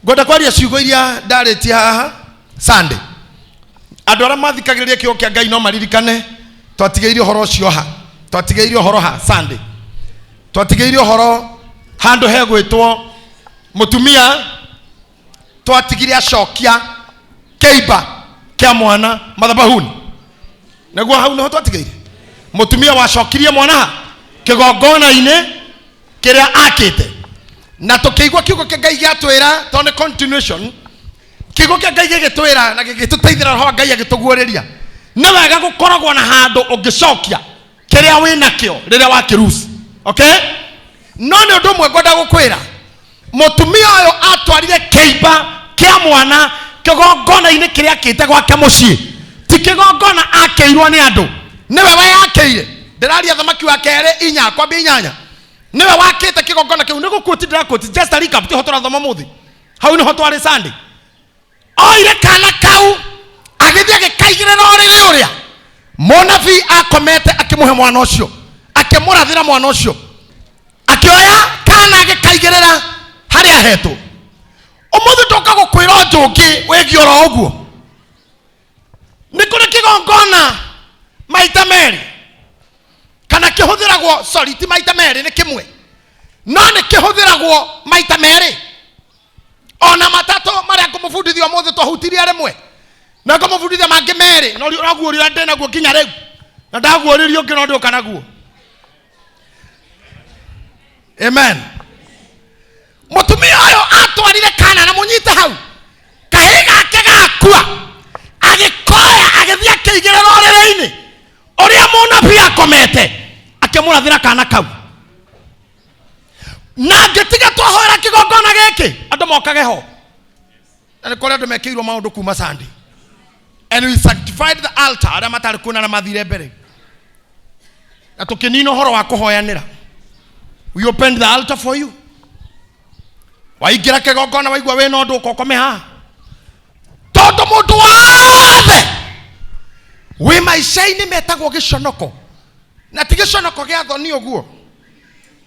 Ngwenda kwaria ciugo iria ndarĩtie haha Sunday. Andũ arĩa mathikagĩrĩria kiugo kĩa Ngai no maririkane twatigĩire ũhoro ũcio ha, twatigĩire ũhoro ha Sunday, twatigĩire ũhoro handũ hegwĩtwo mũtumia twatigire acokia kĩimba kĩa mwana mathabahuni. Nĩguo hau nĩho twatigĩire mũtumia wacokirie mwana ha kĩgongona-inĩ kĩrĩa akĩte, na tũkĩigua kiugo kĩa Ngai gĩatwĩra, tondũ nĩ continuation, kiugo kĩa Ngai gĩgĩtwĩra na gĩgĩtũteithĩra, roho wa Ngai agĩtũguũrĩria nĩ wega gũkoragwo na handũ ũngĩcokia kĩrĩa wĩ nakĩo rĩrĩa wakĩruci. Okay, no nĩ ũndũ ũmwe ngwenda gũkwĩra, mũtumia ũyũ atwarire kĩimba kĩa mwana kĩgongona-inĩ kĩrĩa akĩte gwake mũciĩ, ti kĩgongona akĩirwo nĩ andũ, nĩwe weyakĩire. Ndĩraria thamaki wa kerĩ inya kwambia inyanya, nĩwe wakĩte kĩgongona kĩu. Nĩ gũkuoti ndĩrakuoti, just a recap, tiho tũrathoma mũthĩ, hau nĩho twarĩ Sunday. Oire kana kau agĩthiĩ agĩkaigĩrĩra ũrĩrĩ ũrĩa mũnabii akomete, akĩmũhe mwana ũcio, akĩmũrathĩra mwana ũcio, akĩoya kana agĩkaigĩrĩra harĩa ahetwo. Ũmũthĩ ndoka gũkwĩra ũndũ ũngĩ wĩgiĩ oro ũguo. Nĩ kũrĩ kĩgongona maita merĩ, kana kĩhũthĩragwo, sorry, ti maita merĩ, nĩ kĩmwe, no nĩ kĩhũthĩragwo maita merĩ ona matatũ marĩa ngũmũbundithia ũmũthĩ. Twahutirie rĩmwe na ngũmũbundithia mangĩ merĩ, no ũraguũria ndĩ naguo nginya rĩu, na ndaguũrĩrio ũngĩ no ndũka naguo. Amen. Mũtumia ũyũ atwarire kana, na mũnyite hau, kahĩ gake gakua, agĩkoya agĩthiĩ akĩigĩrĩra ũrĩrĩ-inĩ ũrĩa mũnabii akomete, akĩmũrathĩra kana kau. Na ngĩtiga twahoera kĩgongona gĩkĩ andũ mokage ho, na nĩ kũrĩ andũ mekĩirwo maũndũ kuma Sunday, and we sanctified the altar. Arĩa matarĩ kuona na mathire mbere, na tũkĩnina ũhoro wa kũhoyanĩra. We opened the altar for you. Waingĩra kĩgongona waigua wĩna ũndũ, ũkokome haha, tondũ mũndũ wothe wĩ maica-inĩ metagwo gĩconoko, na ti gĩconoko gĩa thoni ũguo,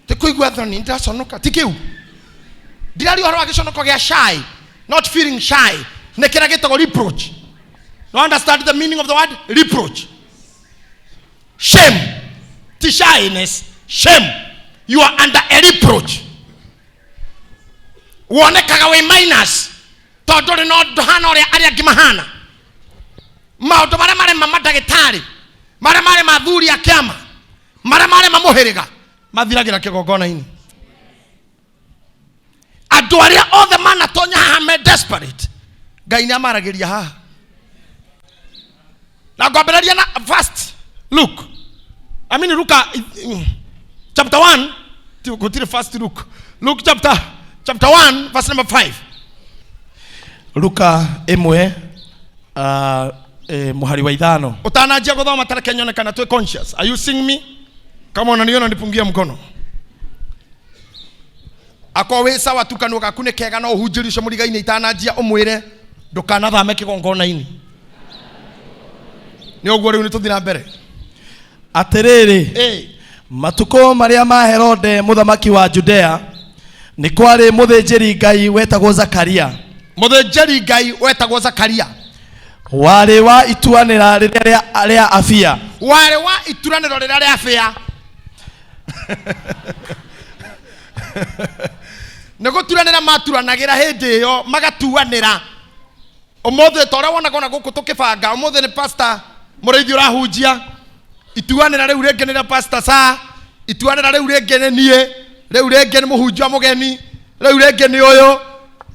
ti kũigua thoni ndĩraconoka, ti kĩu ndiraria, ũhoro wa gĩconoko gĩa shy, not feeling shy, nĩ kĩrĩa gĩtagwo reproach. No understand the meaning of the word reproach? Shame, ti shyness, shame. You are under a reproach. Wonekaga wĩ minus tondũ ndũrĩ no ndũhana ũrĩa arĩa angĩ mahana. Maũndũ marĩa marema mandagĩtarĩ, marĩa marema athuri a kĩama, marĩa marema mũhĩrĩga, mathiragĩra kĩgongona-inĩ. Andũ arĩa othe manatonya haha me desperate, Ngai nĩ amaragĩria haha. Na ngwambĩrĩria na first Luke, I mean Luka chapter 1. Gũtirĩ first Luke, Luke chapter 1 verse number 5. Luka 1, mũhari wa 5. Utananjia gũthoma, tareke nyone kana twĩ conscious. Are you seeing me? Kama unaniona, nipungie mkono. Akorwo wĩ sawa tu, kanua gaku nĩ kega, no ũhunjĩrie ũcio mũriga-inĩ itananjia, ũmwĩre ndũkanathame kĩgongona-inĩ. Nĩ ũguo, rĩu nĩ tũthiĩ na mbere. Atĩrĩrĩ, matukũ marĩa ma Herode mũthamaki wa Judea, nĩ kwarĩ mũthĩnjĩri Ngai wetagwo Zakaria. Mũthĩnjĩri Ngai wetagwo Zakaria. Warĩ wa ituanĩra rĩrĩa rĩa Abia. Warĩ wa ituranĩro rĩrĩa rĩa bĩa. Nĩ gũturanĩra maturanagĩra hĩndĩ ĩyo, magatuanĩra. Ũmũthĩ ta ũrĩa wonaga ona gũkũ tũkĩbanga, ũmũthĩ nĩ pastor mũrĩithi ũrahunjia, ituanĩra rĩu rĩngĩ nĩ rĩa pastor saa, ituanĩra rĩu rĩngĩ nĩ niĩ, rĩu rĩngĩ nĩ mũhunjia mũgeni, rĩu rĩngĩ nĩ ũyũ.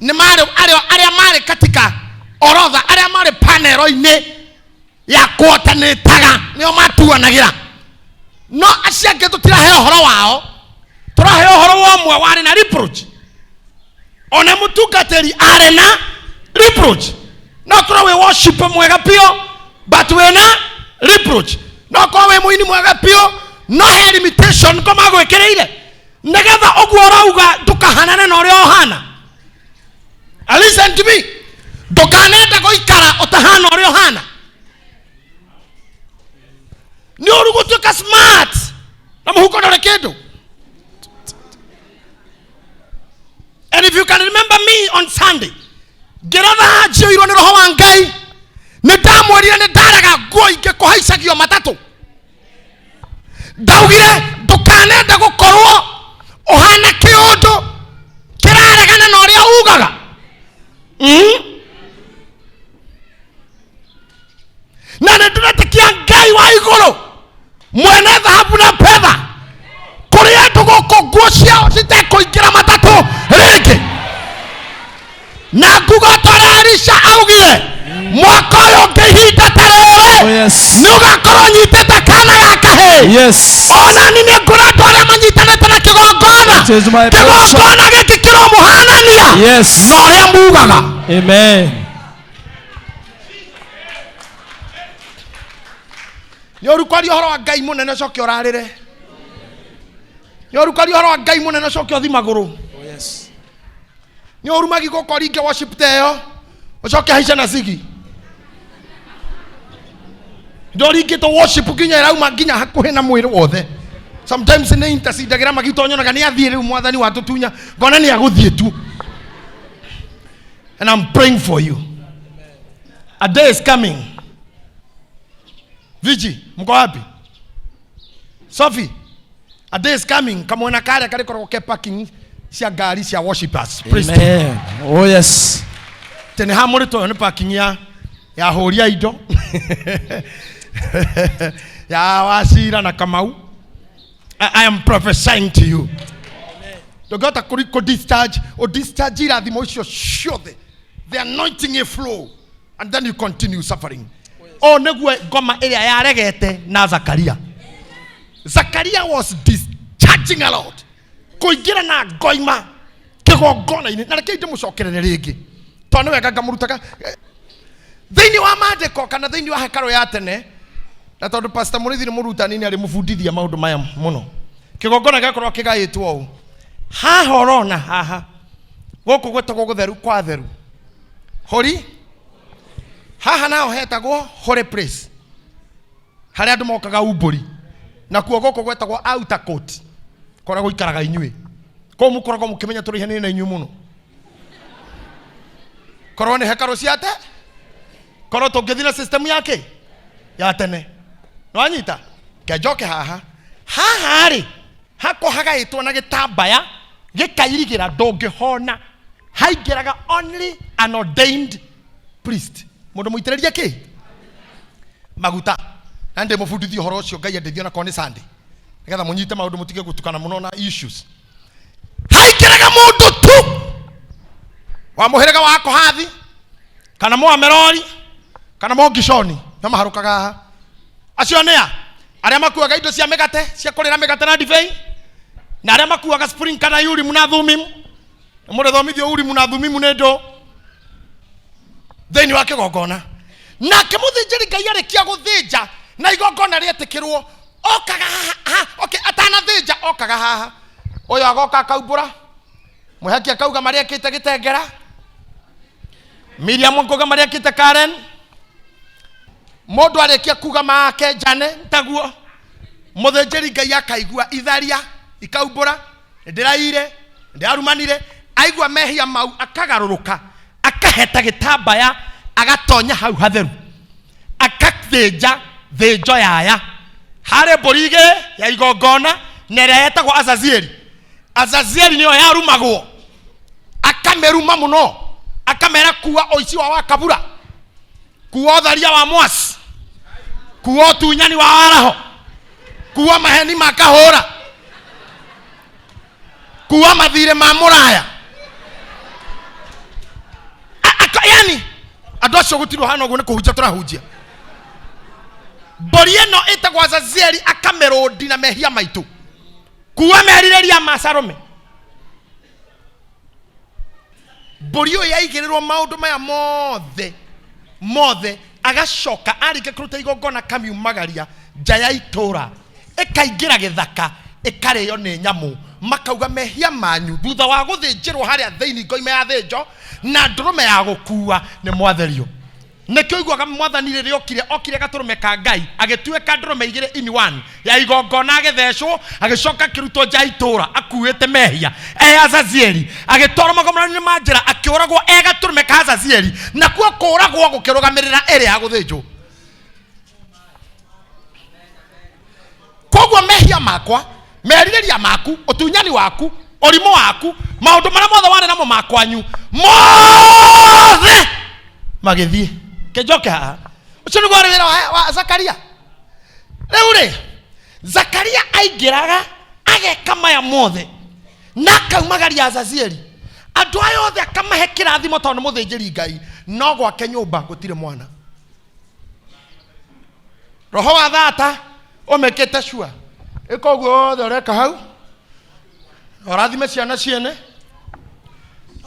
Nĩ marĩ arĩa marĩ katika orodha, arĩa marĩ panero-inĩ ya kũotanĩtaga, nĩo matuanagĩra. No acio angĩ tũtirahe ũhoro wao, tũrahe ũhoro wa ũmwe warĩ na reproach. Ona mũtungatĩri arĩ na reproach. No korwo wĩ worship mwega biũ, but wĩna reproach. No korwo wĩ mũini mwega biũ, no he limitation ko magwĩkĩrĩire nĩgetha ũguo ũrauga ndũkahanane na ũrĩa ũhana. And listen to me, ndũkanende gũikara ũtahana ũrĩa ũhana. Nĩ ũru gũtuĩka smart na mũhuko ndũrĩ kĩndũ. And if you can remember me On Sunday ngĩratha njiyũirwo nĩ roho wa Ngai, nĩ ndamwĩrire nĩ ndaraga nguo ingĩ kũhaicagio matatũ. Ndaugire ndũkanende gũkorwo ũhana kĩũndũ kĩraregana na ũrĩa ugaga. Na nĩ ndĩretĩkia Ngai wa igũrũ mwene thahabu na betha, kũrĩ andũ gũkũ nguo ciao citekũingĩra matatũ rĩngĩ. Na nguga ta ũrĩa Elisha augire, mwaka ũyũ ũngĩ ihinda ta rĩrĩ, Oh, yes. nĩ ũgakorwo nyitĩte kana ga kahĩĩ. Yes. Ona ni nĩ ngũra andũ arĩa manyitanĩte na kĩgongona. It is my portion. Kĩgongona gĩkĩ kĩromũhanania Yes. na ũrĩa mugaga. Amen. Nĩ ũru kwaria ũhoro wa Ngai mũnene ũcoke ũrarĩre. Nĩ ũru kwaria ũhoro wa Ngai mũnene ũcoke ũthi magũrũ. Oh, yes. Nĩ ũru magi gũka ũringe worship ta ĩyo ũcoke haice na cigi. Ndũringĩtwo worship nginya ĩrauma nginya hakuhĩ na mwĩrĩ wothe. Sometimes nĩ intercedagĩra magi tonyonaga nĩ athiĩ rĩu mwathani watũtunya ngona nĩ agũthiĩ tu. And I'm praying for you. A day is coming. Viji, mko wapi? Sophie, a day is coming. Kamwena karĩa karĩkoragwo ke parking cia ngari cia worshipers. Praise the Amen. Oh, yes. Tene ha mũrĩtwo ĩyo nĩ parking ya hũri a indo ya Wacira na Kamau. I am prophesying to you. Ndũngĩhota kũ discharge, ũ discharge irathimo icio ciothe. The anointing will flow and then you continue suffering. O nĩguo ngoma ĩrĩa yaregete na Zakaria. Zakaria was discharging a lot. Kũingĩra na ngoima kĩgongona-inĩ. Na reke ndĩmũcokerere rĩngĩ, tondũ nĩ wega ngamũrutaga thĩinĩ wa maandĩko kana thĩinĩ wa hekarũ ya tene. Na tondũ Pastor Mũrĩithi nĩ mũrutani, nĩ arĩ mũbundithia maũndũ maya mũno. Kĩgongona gĩgakorwo kĩgaĩtwo ũũ. Haha ũrona haha, gũkũ gwĩtagwo gũtheru kwa theru, hori. Haha naho hetagwo holy place, harĩa andũ mokaga umbũri. Nakuo gũkũ gwetagwo outer court, kũrĩa gũikaraga inyuĩ. Kũu mũkoragwo mũkĩmenya tũraihanĩire na inyuĩ mũno. Korwo nĩ hekarũ cia te, korwo tũngĩthiĩ na system yake ya tene. Nĩwanyita? Kenjoke haha. Haha rĩ, hakwa hagaĩtwo na gĩtambaya gĩkairigĩra, ndũngĩhona. Haingĩraga only an ordained priest, mũndũ mũitĩrĩrie kĩ maguta. Na ndĩ mũbundithie ũhoro ũcio, Ngai andeithie onakorwo nĩ Sunday, nĩgetha mũnyite maũndũ, mũtige gũtukana mũno na issues. Haingĩraga mũndũ tu wa mũhĩrĩga wa Kohathi kana Mũamerori kana Mũgishoni, no maharũkaga haha. Acio nĩa arĩa makuaga indo cia mĩgate, cia kũrĩra mĩgate na ndibei, na arĩa makuaga spring kana Urimu na Thumimu. Mũrĩthomithio Urimu na Thumimu nĩ ndũ thĩinĩ wa kĩgongona. Nake mũthĩnjĩri Ngai arĩkia gũthĩnja na igongona rĩetĩkĩrwo, okaga haha. Okay, atanathĩnja okaga haha, ũyũ agoka akaumbũra, mwĩhaki akauga marĩa ekĩte gĩtengera, Miriam akauga marĩa ekĩte Karen. Mũndũ arĩkia kuga make njane taguo, mũthĩnjĩri Ngai akaigua itharia ikaumbũra, ndĩraire, ndĩrarumanire. Aigua mehia mau, akagarũrũka, akaheta gĩtambaya, agatonya hau hatheru, akathĩnja thĩnjo yaya harĩ mbũri igĩrĩ ya igongona na ĩrĩa yetagwo Azazieli. Azazieli nĩyo yarumagwo. Akamĩruma mũno, akamera kuwa ũici wa wakabura, kuwa ũtharia wa mwasi, kuwa ũtunyani wa waraho, kuwa maheni ma kahũra, kuwa mathirĩ ma mũraya. Yani andũ acio gũtirĩ hana ũguo, nĩ kũhunjia tũrahunjia. Mbũri ĩno ĩtagwo Azazieli akamĩrũndi na mehia maitũ, kuwa merirĩria ma Salome. Mbũri ũyũ yaigĩrĩrwo maũndũ maya mothe mothe, agacoka arĩkia kũruta igongona kamiumagaria nja ya itũra, ĩkaingĩra gĩthaka, ĩkarĩo nĩ nyamũ. Makauga mehia manyu thutha wa gũthĩnjĩrwo harĩa thĩinĩ ngoima ya thĩnjo na ndũrũme ya gũkua, nĩ mwatherio. Nĩkĩo iguaga mwathani rĩrĩa okire, okire gatũrũme ka Ngai, agĩtuĩka ndũrũme igĩrĩ in one ya igongona, agĩthecwo, agĩcoka akĩrutwo nja ya itũũra akuĩte mehia e Azazieli, agĩtwarwo magomano-inĩ ma njĩra, akĩũragwo e gatũrũme ka Azazieli, nakuo kũũragwo gũkĩrũgamĩrĩra ĩrĩa ya gũthĩnjwo. Koguo mehia makwa, merirĩria maku, ũtunyani waku, ũrimũ waku, maũndũ marĩa mothe warĩ namo ma kwanyu mothe magĩthiĩ. Kĩnjoke haha, ũcio nĩguo warĩ wĩra wa Zakaria. Rĩu rĩ, Zakaria aingĩraga ageka maya mothe na akaumagaria Azazieli, andũ aya othe akamahe kĩrathimo tondũ nĩ mũthĩnjĩri Ngai, no gwake nyũmba gũtirĩ mwana. Roho wa thata ũmĩkĩte cua, ĩka ũguo wothe ũreka hau, ũrathime ciana ciene,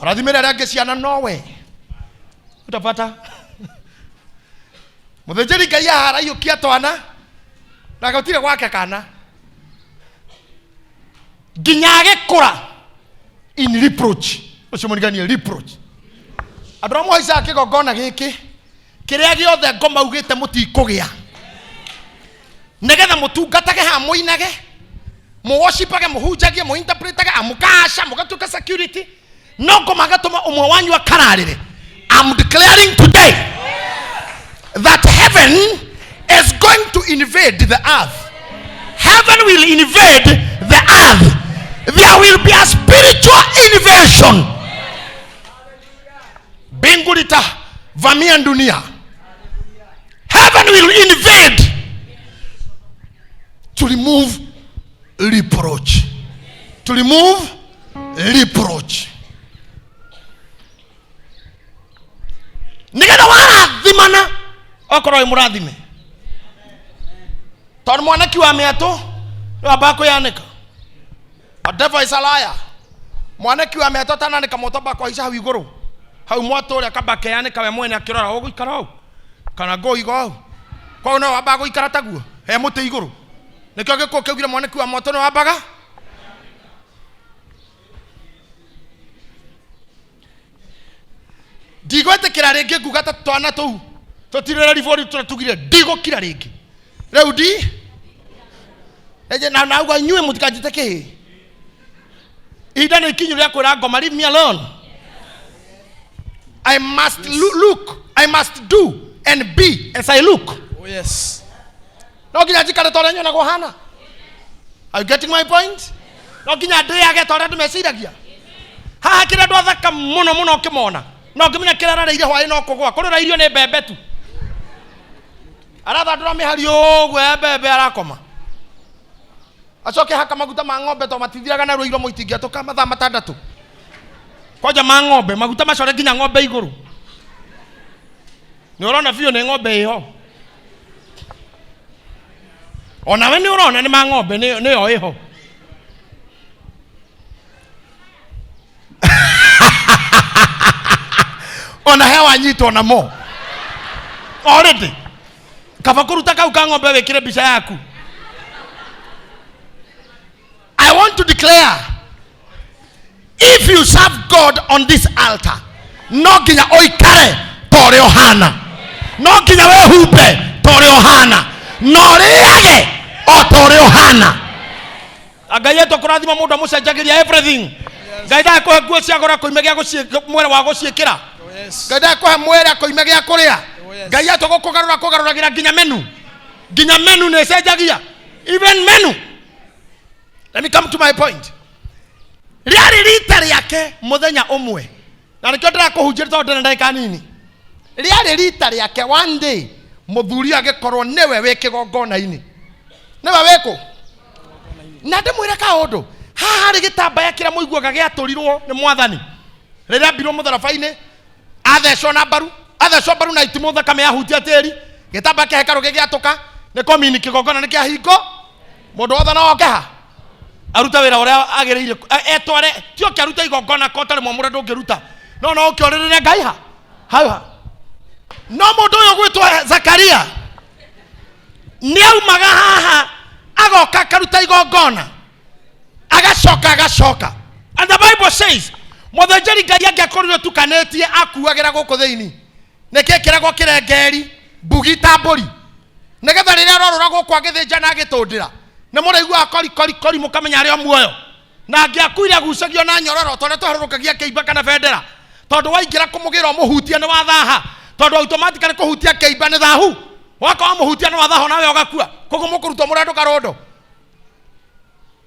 ũrathimĩre arĩa angĩ ciana, nowe utapata. Mũthĩnjĩri Ngai haha araiyũkia twana na gũtirĩ gwake kana nginya agĩkũra in reproach. Ũcio mũriganie reproach. Andũ arĩa mũhaicaga kĩgongona gĩkĩ, kĩrĩa gĩothe ngoma augĩte mũtikũgĩa, nĩgetha mũtungatage haha, mũinage, mũworshipage, mũhunjagie, mũinterpretage, amũkaca, mũgatuĩka security, no ngoma agatũma ũmwe wanyu akararĩre. I'm declaring today that heaven is going to invade the earth. Heaven will invade the earth. There will be a spiritual invasion. Mbingu litavamia dunia. Heaven will invade to remove reproach, to remove reproach. Nigetha warathimana okorwo wĩ mũrathime, tondũ mwanaki wa mĩatũ nĩwambaga kwĩyanĩka. A devil is a liar. Mwanaki wa mĩatũ atananĩka mwatũ amba kũhaica hau igũrũ, hau mwatũ ũrĩa akamba akeyanĩka we mwene, akĩrora ũgũikara hau kana ngũiga hau. Koguo no wambaga gũikara taguo he mũtĩ igũrũ. Nĩkĩo gĩkũyũ kĩaugire mwanaki wa mwatũ nĩ wambaga ndigwĩtĩkĩra rĩngĩ nguga ta twana tũu tũtirĩre ribori tũrĩa tugire ndigũkira rĩngĩ rĩu ndi Ĩĩ, na nauga inyuĩ mũtikanjĩte kĩhĩ. Ihinda nĩ ikinyu rĩa kwĩra ngoma, leave me alone. I must look, I must do and be as I look. Oh yes. No nginya njikare ta ũrĩa nyonagwo hana. Are you getting my point? No nginya ndĩage ta ũrĩa andũ meciragia. Haha kĩrĩa andũ athaka mũno mũno ũkĩmona, no ngĩmenya kĩrĩa ararĩire hwaĩ no kũgũa. Kũrĩ ũrairio nĩ mbembe tu, arathandũra mĩhari ũguo ya mbembe, arakoma, acoke haka maguta ma ng'ombe to matithiraga narua, iromo itingĩatũka mathaa 6 kwanja ma ng'ombe, maguta macore nginya ng'ombe igũrũ, nĩ ũrona biũ nĩ ng'ombe ĩho. Onawe nĩ ũrona nĩ ma ng'ombe, nĩyo ĩho. Ona he wanyitwo namo already, kaba kũruta kau ka ng'ombe wĩkĩre mbica yaku. I want to declare, if you serve God on this altar, no nginya ũikare ta ũrĩa ũhana, no nginya wĩhumbe ta ũrĩa ũhana, na ũrĩage o ta ũrĩa ũhana. Ngai etwo kũrathima mũndũ amũcenjagĩria everything. Ngai ndagakũhe nguo cia goro akũime gĩa mwĩrĩ wa gũciĩkĩra. Oh yes. Ngai ndagakũhe mwĩrĩ akũime gĩa kũrĩa. Oh yes. Ngai etwo gũkũgarũra kũgarũragĩra nginya menu, nginya menu nĩ ĩcenjagia, even menu. Let me come to my point. Rĩarĩ rita rĩake mũthenya ũmwe, na nĩkĩo ndĩrakũhunjĩria tondũ ndĩna ndagĩka nini. Rĩarĩ rita rĩake one day, mũthuri agĩkorwo nĩwe wĩ kĩgongona-inĩ, nĩwe wĩkũ. Na ndĩmwĩre kaũndũ haha, harĩ gĩtambaya kĩrĩa mũiguaga gĩatũrirwo nĩ mwathani rĩrĩa ambirwo mũtharaba-inĩ, athecwo na mbaru, athecwo mbaru na itimũ, thakame yahutia tĩri, gĩtambaya kĩa hekarũ gĩgĩatũka. Nĩ komini kĩgongona nĩ kĩahingo, mũndũ wothe no oke ha arute wĩra ũrĩa agĩrĩire, etware, ti oke arute igongona ko ũtarĩ mwamũre ndũngĩruta, no ũke ũrĩrĩre Ngai ha hau ha. No mũndũ ũyũ gwĩtwo Zakaria nĩ aumaga haha agoka akaruta igongona, agacoka agacoka. And the Bible says mũthĩnjĩri Ngai angĩakorirwo tukanĩtie akuagĩra gũkũ thĩinĩ. Nĩkĩkĩragwo kĩrengeri mbugi ta mbũri, nĩgetha rĩrĩa arorũra gũkũ agĩthĩnja na agĩtũndĩra, nĩ mũraiguaga kori kori kori, mũkamenya arĩ o muoyo. Na angĩakuire agucagio na nyororo, tondũ tũharũrũkagia kĩimba kana bendera, tondũ waingĩra kũmũgĩra ũmũhutie nĩ wathaha, tondũ automatically kũhutia kĩimba nĩ thahu. Waka wamũhutia nĩ wathaha, nawe ũgakua. Koguo mũkũrutwo mũrĩ andũ karondo.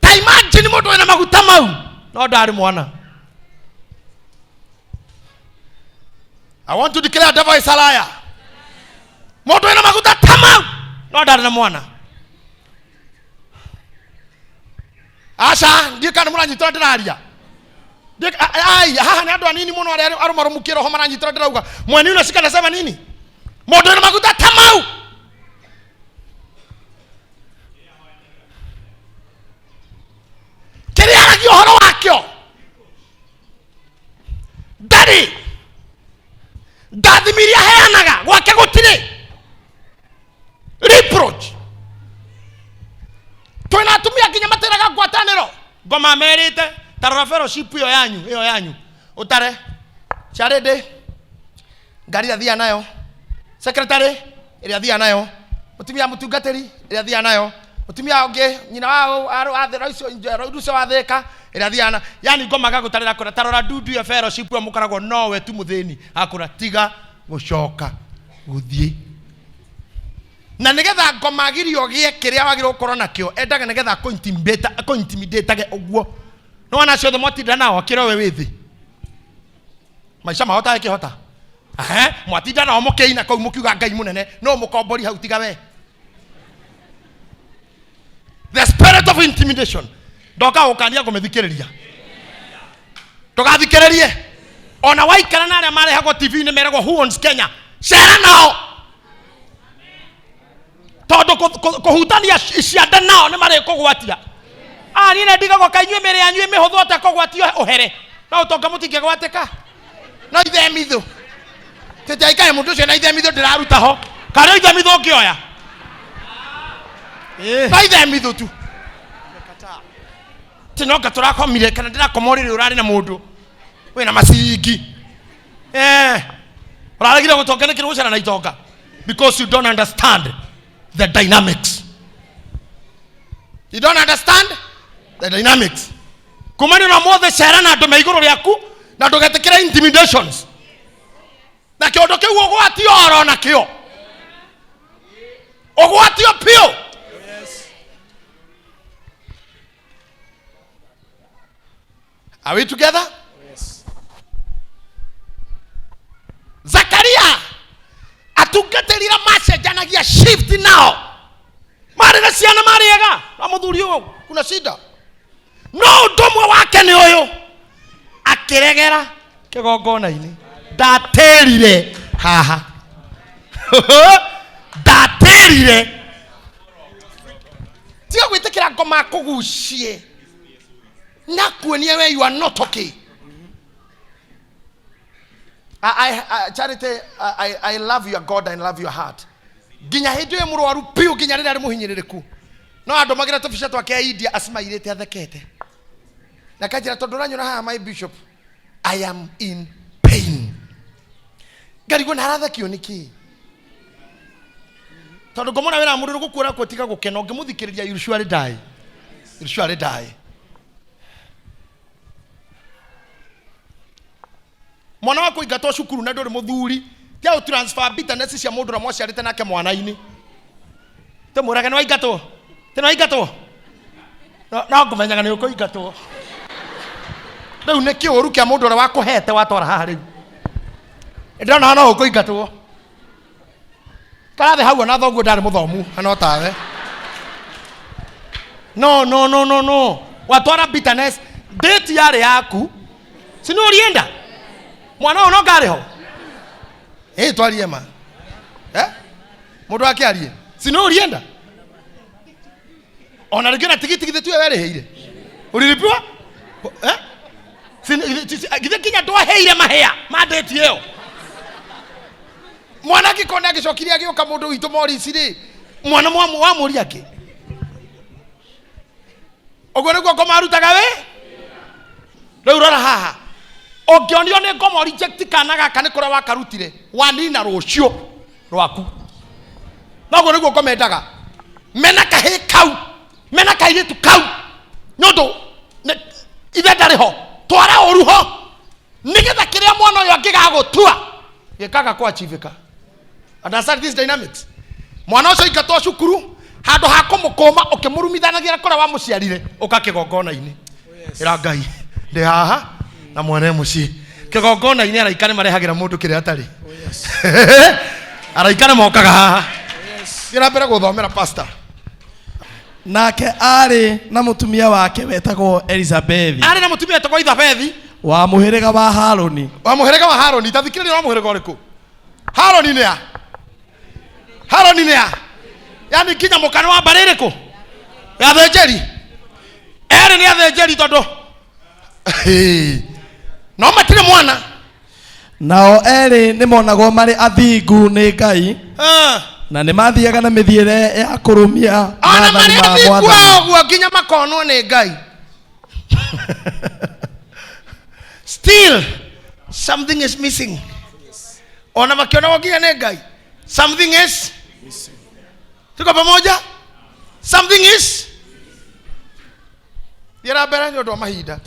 Ta imagine mũndũ wĩna maguta mau no ndarĩ mwana. I want to declare devil is a liar. Mũndũ wĩna maguta ta mau no ndarĩ na mwana. Aca, ndiĩ kana mũranyita ndĩraria. Ai, haha nĩ andũ anini mũno arĩa arũmarũmu kĩroho maranyita ndĩrauga. Mweni unashika nasema nini? Mũndũ wĩna maguta ta mau kĩrĩa aragia ũhoro wakĩo ndarĩ ndathimi iria aheanaga gwake gũtirĩ reproach. Twĩna atumia nginya matĩraga ngwatanĩro, ngoma merĩte tarora fellowship ĩyo yanyu, ĩyo yanyu ũtare charĩndĩ ngari ĩrĩa thiaga nayo, secretary ĩrĩa thiaga nayo, mũtumia mũtungatĩri ĩrĩa thiaga nayo, mũtumia ũngĩ nyina wa Rucio wa Thĩka ĩrĩa thiaga nayo. Yani ngoma agagũtarĩra kũra tarora ndundu ĩyo fellowship ĩyo mũkoragwo nowe tu mũthĩni, akũra tiga gũcoka gũthiĩ. Na nĩgetha ngoma agirie ũgĩe kĩrĩa wagĩrĩirwo gũkorwo nakĩo, endaga nĩgetha akũ-intimidatage ũguo. Nĩ wona acio othe mwatinda nao akĩra we wĩ thĩ, maica mao ũtangĩkĩhota. Ehe, mwatinda nao mũkĩina kũu mũkiuga Ngai mũnene no mũkombori hau tiga we. The spirit of intimidation ndoka gũkania ngũmĩthikĩrĩria, ndũgathikĩrĩrie. Ona waikara na arĩa marehagwo TV-inĩ meragwo who owns Kenya, cera nao, tondũ kũhutania ciande nao nĩ marĩkũgwatia. Ah, niĩ ndigagwo kaĩ inyuĩ mĩrĩ yanyu ĩ mĩhũthũ atĩa kũgwatio ũhere no ũtonga mũtingĩgwatĩka no ithemithũ tĩtiaikae mũndũ ũcio na ithemithũ ndĩraruta ho karĩ ithemithũ ũngĩoya no ithemithũ tu tinonga tũrakomire kana ndĩrakoma ũrĩrĩ ũrarĩ na mũndũ wĩna macingi. Eh, ũraregire gũtonga nĩkĩ gũcera na itonga? Because you don't understand the dynamics. You don't understand the dynamics. Kumania na mothe cera na andũ me igũrũ rĩaku na ndũgetĩkĩre intimidations na kĩũndũ kĩu ũgwatio oro nakĩo ũgwatio piũ. Are we together? Yes. Zakaria atungatĩri arĩa macenjanagia shift nao marĩ na ciana marĩ ega na mũthuri ũyũ kuna shida, no ũndũ ũmwe wake nĩ ũyũ, akĩregera kĩgongona-inĩ, ndatĩrire haha, ndatĩrire. Tiga gwĩtĩkĩra ngoma kũgucie na kuonia we you are not okay. Charity, I love your God and love your heart. Nginya hĩndĩ ĩyo mũrwaru piũ, nginya rĩrĩa arĩ mũhinyĩrĩrĩku, no andũmagĩra tũbica twake a India acimairĩte athekete na kanjĩra, tondũ ũranyona haha, my bishop, I am in pain. Ngarigwo na arathekio nĩkĩ, tondũ ngomona wĩra wa mũndũ nĩ gũkuora tiga gũkena ũngĩmũthikĩrĩria, you surely die, you surely die. Mwana wa kũingatwo cukuru na ndũrĩ mũthuri, tia ũ transfer bitterness cia mũndũ ũrĩa mwaciarĩte nake mwana-inĩ, tũmũrage nĩ waingatwo, tĩ nĩ waingatwo, no ngũmenyaga nĩ ũkũingatwo. Rĩu nĩ kĩũru kĩa mũndũ ũrĩa wakũhete watwara haha. Rĩu ndĩrona no ũkũingatwo karathĩ hau, ona thoguo ndarĩ mũthomu ano tawe. No, no, no, no, no, watwara bitterness date yarĩ yaku, si nĩ ũrienda mwana ũyũ no ngarĩ ho ĩ twarie ma, eh? Mũndũ akĩarie, si nĩ ũrienda ona rĩngĩ na tigiti githĩ tiwe werĩhĩire, ũlilipiwa, eh? Githĩ nginya ndwaheire mahĩa ma date ĩyo? Mwana angĩkorwo nĩ angĩcokire agĩũka mũndũ witũ Morris rĩ, mwana wamũria angĩ ũguo nĩguo ngoma arutaga wĩ. Rĩu rora haha. Ũngĩonio nĩ ngoma reject kana gaka nĩ kũrĩa wakarutire, wanina rũciũ rwaku. Noguo nĩguo ngoma endaga. Mena kahĩĩ kau, mena kairĩtu kau, nĩ ũndũ ithe ndarĩ ho, twara ũru ho, nĩgetha kĩrĩa mwana ũyũ angĩgagũtua gĩkaga kũachivĩka. Understand these dynamics? Mwana ũcio aingatwo cukuru, handũ ha kũmũkũma ũkĩmũrumithanagia kũrĩa wamũciarire, ũka kĩgongona-inĩ. Ĩra Ngai, ndĩ haha na mwene mũciĩ. Kĩgongona-inĩ araika nĩ marehagĩra mũndũ kĩrĩa atarĩ. Araika nĩ mokaga haha. Thiĩ na mbere gũthomera pastor. Nake aarĩ na mũtumia wake wetagwo Elizabethi. Aarĩ na mũtumia wetagwo Elizabethi. Wa mũhĩrĩga wa Harũni. Wa mũhĩrĩga wa Harũni. Ta thikĩrĩria wa mũhĩrĩga ũrĩkũ? Harũni nĩ a? Harũni nĩ a? Yaani nginya mũka nĩ wa mbarĩ ĩrĩkũ? Ya athĩnjĩri. Erĩ nĩ athĩnjĩri tondũ no matirĩ mwana. Nao erĩ nĩ monagwo marĩ athingu nĩ Ngai, na nĩ mathiaga na mĩthiĩre ya kũrũmia Ona maathani marĩ ma athingu Mwathani. ũguo nginya makonwo nĩ Ngai. Still something is missing. Ona makĩonagwo nginya nĩ Ngai. Something is tuko pamoja? Something is thiĩ na mbere nĩ ũndũ wa mahinda.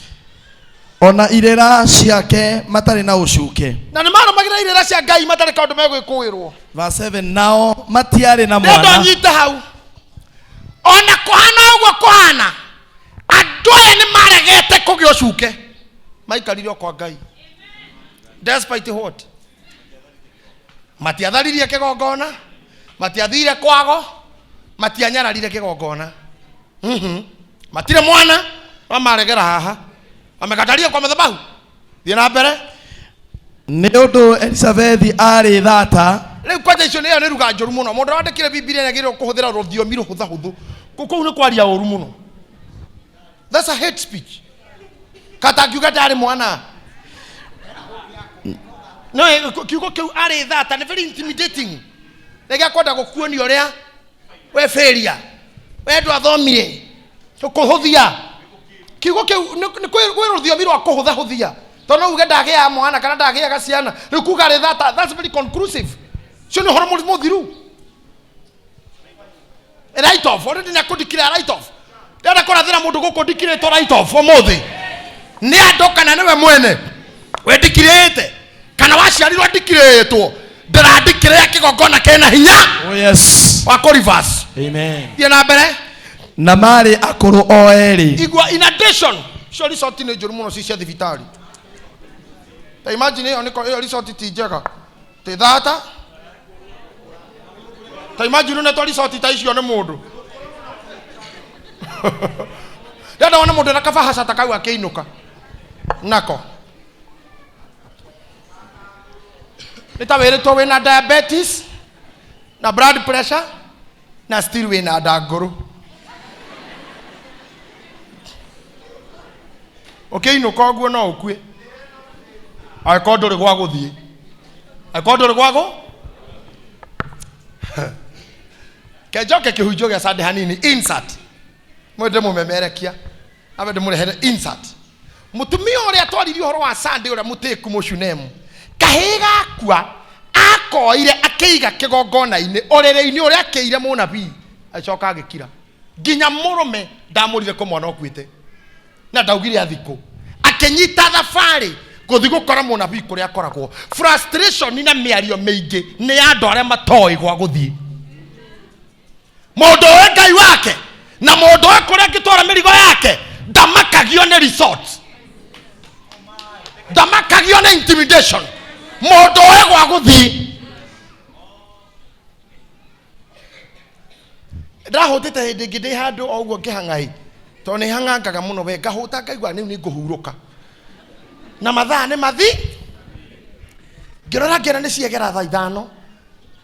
Ona irĩra ciake matarĩ na ũcuke. Na nĩ marũmagĩrĩra irĩra cia Ngai matarĩ kaũndũ megwĩkũĩrwo. Verse 7, nao matiarĩ na Nĩ ũndũ mwana. nyite hau. Ona kũhana ũguo kũhana, andũ aya nĩ maregete kũgĩa ũcuke. Maikarire o kwa Ngai. Despite what? Matiatharirie kĩgongona, matiathire kwago, matianyararire kĩgongona. Matirĩ mwana, no maregera haha. Wamekataria kwa madhabahu. Thiĩ na mbere. Nĩ ũndũ Elizabethi aarĩ thata. Rĩu kwanja icio nĩyo nĩ ruga njũru mũno. Mũndũ wandĩkire Bibilia nĩagĩrĩirwo kũhũthĩra rũthiomi rũhũthahũthũ. Kũu nĩ kwaria ũru mũno. That's a hate speech. Kata ngiuga ndarĩ mwana. No kiugo kĩu arĩ thata nĩ very intimidating. Nĩ gĩa kwenda gũkuonia ũrĩa we failure. We ndwathomire. Kũhũthia. Kiugo kĩu nĩ kwĩ rũthiomi rwa kũhũthahũthia. Tondũ no uge ndagĩaga mwana kana ndagĩaga ciana. Rĩu kuga arĩ thata, that's very conclusive. Ũcio nĩ ũhoro mũthiru. Right off. Already nĩ akũndikire right off. Ndĩrenda kũrathĩra mũndũ gũkũ ndikirĩtwo right off ũmũthĩ. Nĩ andũ kana nĩwe mwene wendikirĩte kana waciarirwo ndikirĩtwo. Ndĩrandikĩrĩa kĩgongona kĩna hinya. Oh yes. Wa kũ reverse. Amen. Thiĩ na mbere. Na marĩ akũrũ o erĩ. Igua in addition, cio resort nĩ njũru mũno ci cia thibitarĩ. Ta imagine ĩyo nĩko ĩyo resort ti njega. Ti thata. Ta imagine unetwo resort ta icio nĩ mũndũ. Ndĩrenda wone mũndũ ena kabahaca ta kau akĩinũka. Nako. Nĩ ta wĩrĩtwo wĩna diabetes na blood pressure na still wĩna nda ngũrũ. Ũkĩinũka ũguo no ũkue. Angĩkorwo ndũrĩ gwa gũthiĩ. Angĩkorwo ndũrĩ gwa gũ. Kenjoke kĩhunjio gĩa Sunday hanini insert. Mwende mũmemerekia. Abe ndĩmũrehere insert. Mũtumia ũrĩa atwaririe ũhoro wa Sunday ũrĩa mũtĩku mũcunemu. Kahĩĩ gakua akoire akĩiga kĩgongona-inĩ ũrĩrĩ-inĩ ũrĩa akĩire mũnabii agĩcoka agĩkira. Nginya mũrũme ndamũrire kũ mwana ũkuĩte. Na ndaugire athikũ. Akĩnyita thabarĩ gũthiĩ gũkora mũnabii kũrĩa akoragwo. Frustration na mĩario mĩingĩ nĩ ya andũ arĩa matoĩ gwa gũthiĩ. Mũndũ ũĩ Ngai wake na mũndũ ũĩ kũrĩa angĩtwara mĩrigo yake ndamakagio nĩ resort, ndamakagio nĩ intimidation. Mũndũ ũĩ gwa gũthiĩ. Ndahũtĩte hĩndĩ ĩngĩ ndĩ handũ o ũguo ngĩhang'ai, tondũ nĩ hang'angaga mũno we, ngahũta ngaigua rĩu nĩ ngũhurũka. Na mathaa nĩ mathi, ngĩrora ngĩona nĩ ciegera thaa ithano.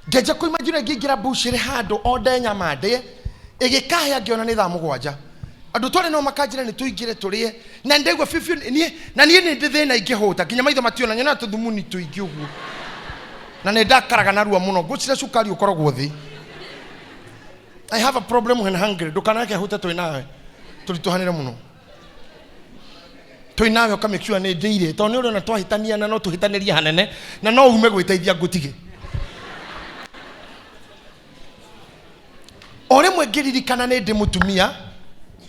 Ngĩanjia kũimagine ngĩingĩra mbucĩrĩ handũ o nde nyama ndĩe, ĩgĩkahĩa ngĩona nĩ thaa mũgwanja. Andũ twarĩ nao makanjĩra nĩ tũingĩre tũrĩe, na ndaigua biũ biũ niĩ, na niĩ nĩ ndĩ thĩna ingĩhũta, nginya maitho mationa, nyonaga tũthumuni tũingĩ ũguo. Na nĩ ndakaraga narua mũno, ngwĩciria cukari ũkoragwo thĩ. I have a problem when hungry, ndũkanareke hũte twĩ nawe, tũritũhanĩre mũno. Twĩ nawe ũkamake sure nĩ ndĩire, tondũ nĩ ũrona twahĩtania na no tũhĩtanĩrie hanene na no ume gwĩteithia ngũtige. O rĩmwe ngĩririkana nĩ ndĩ mũtumia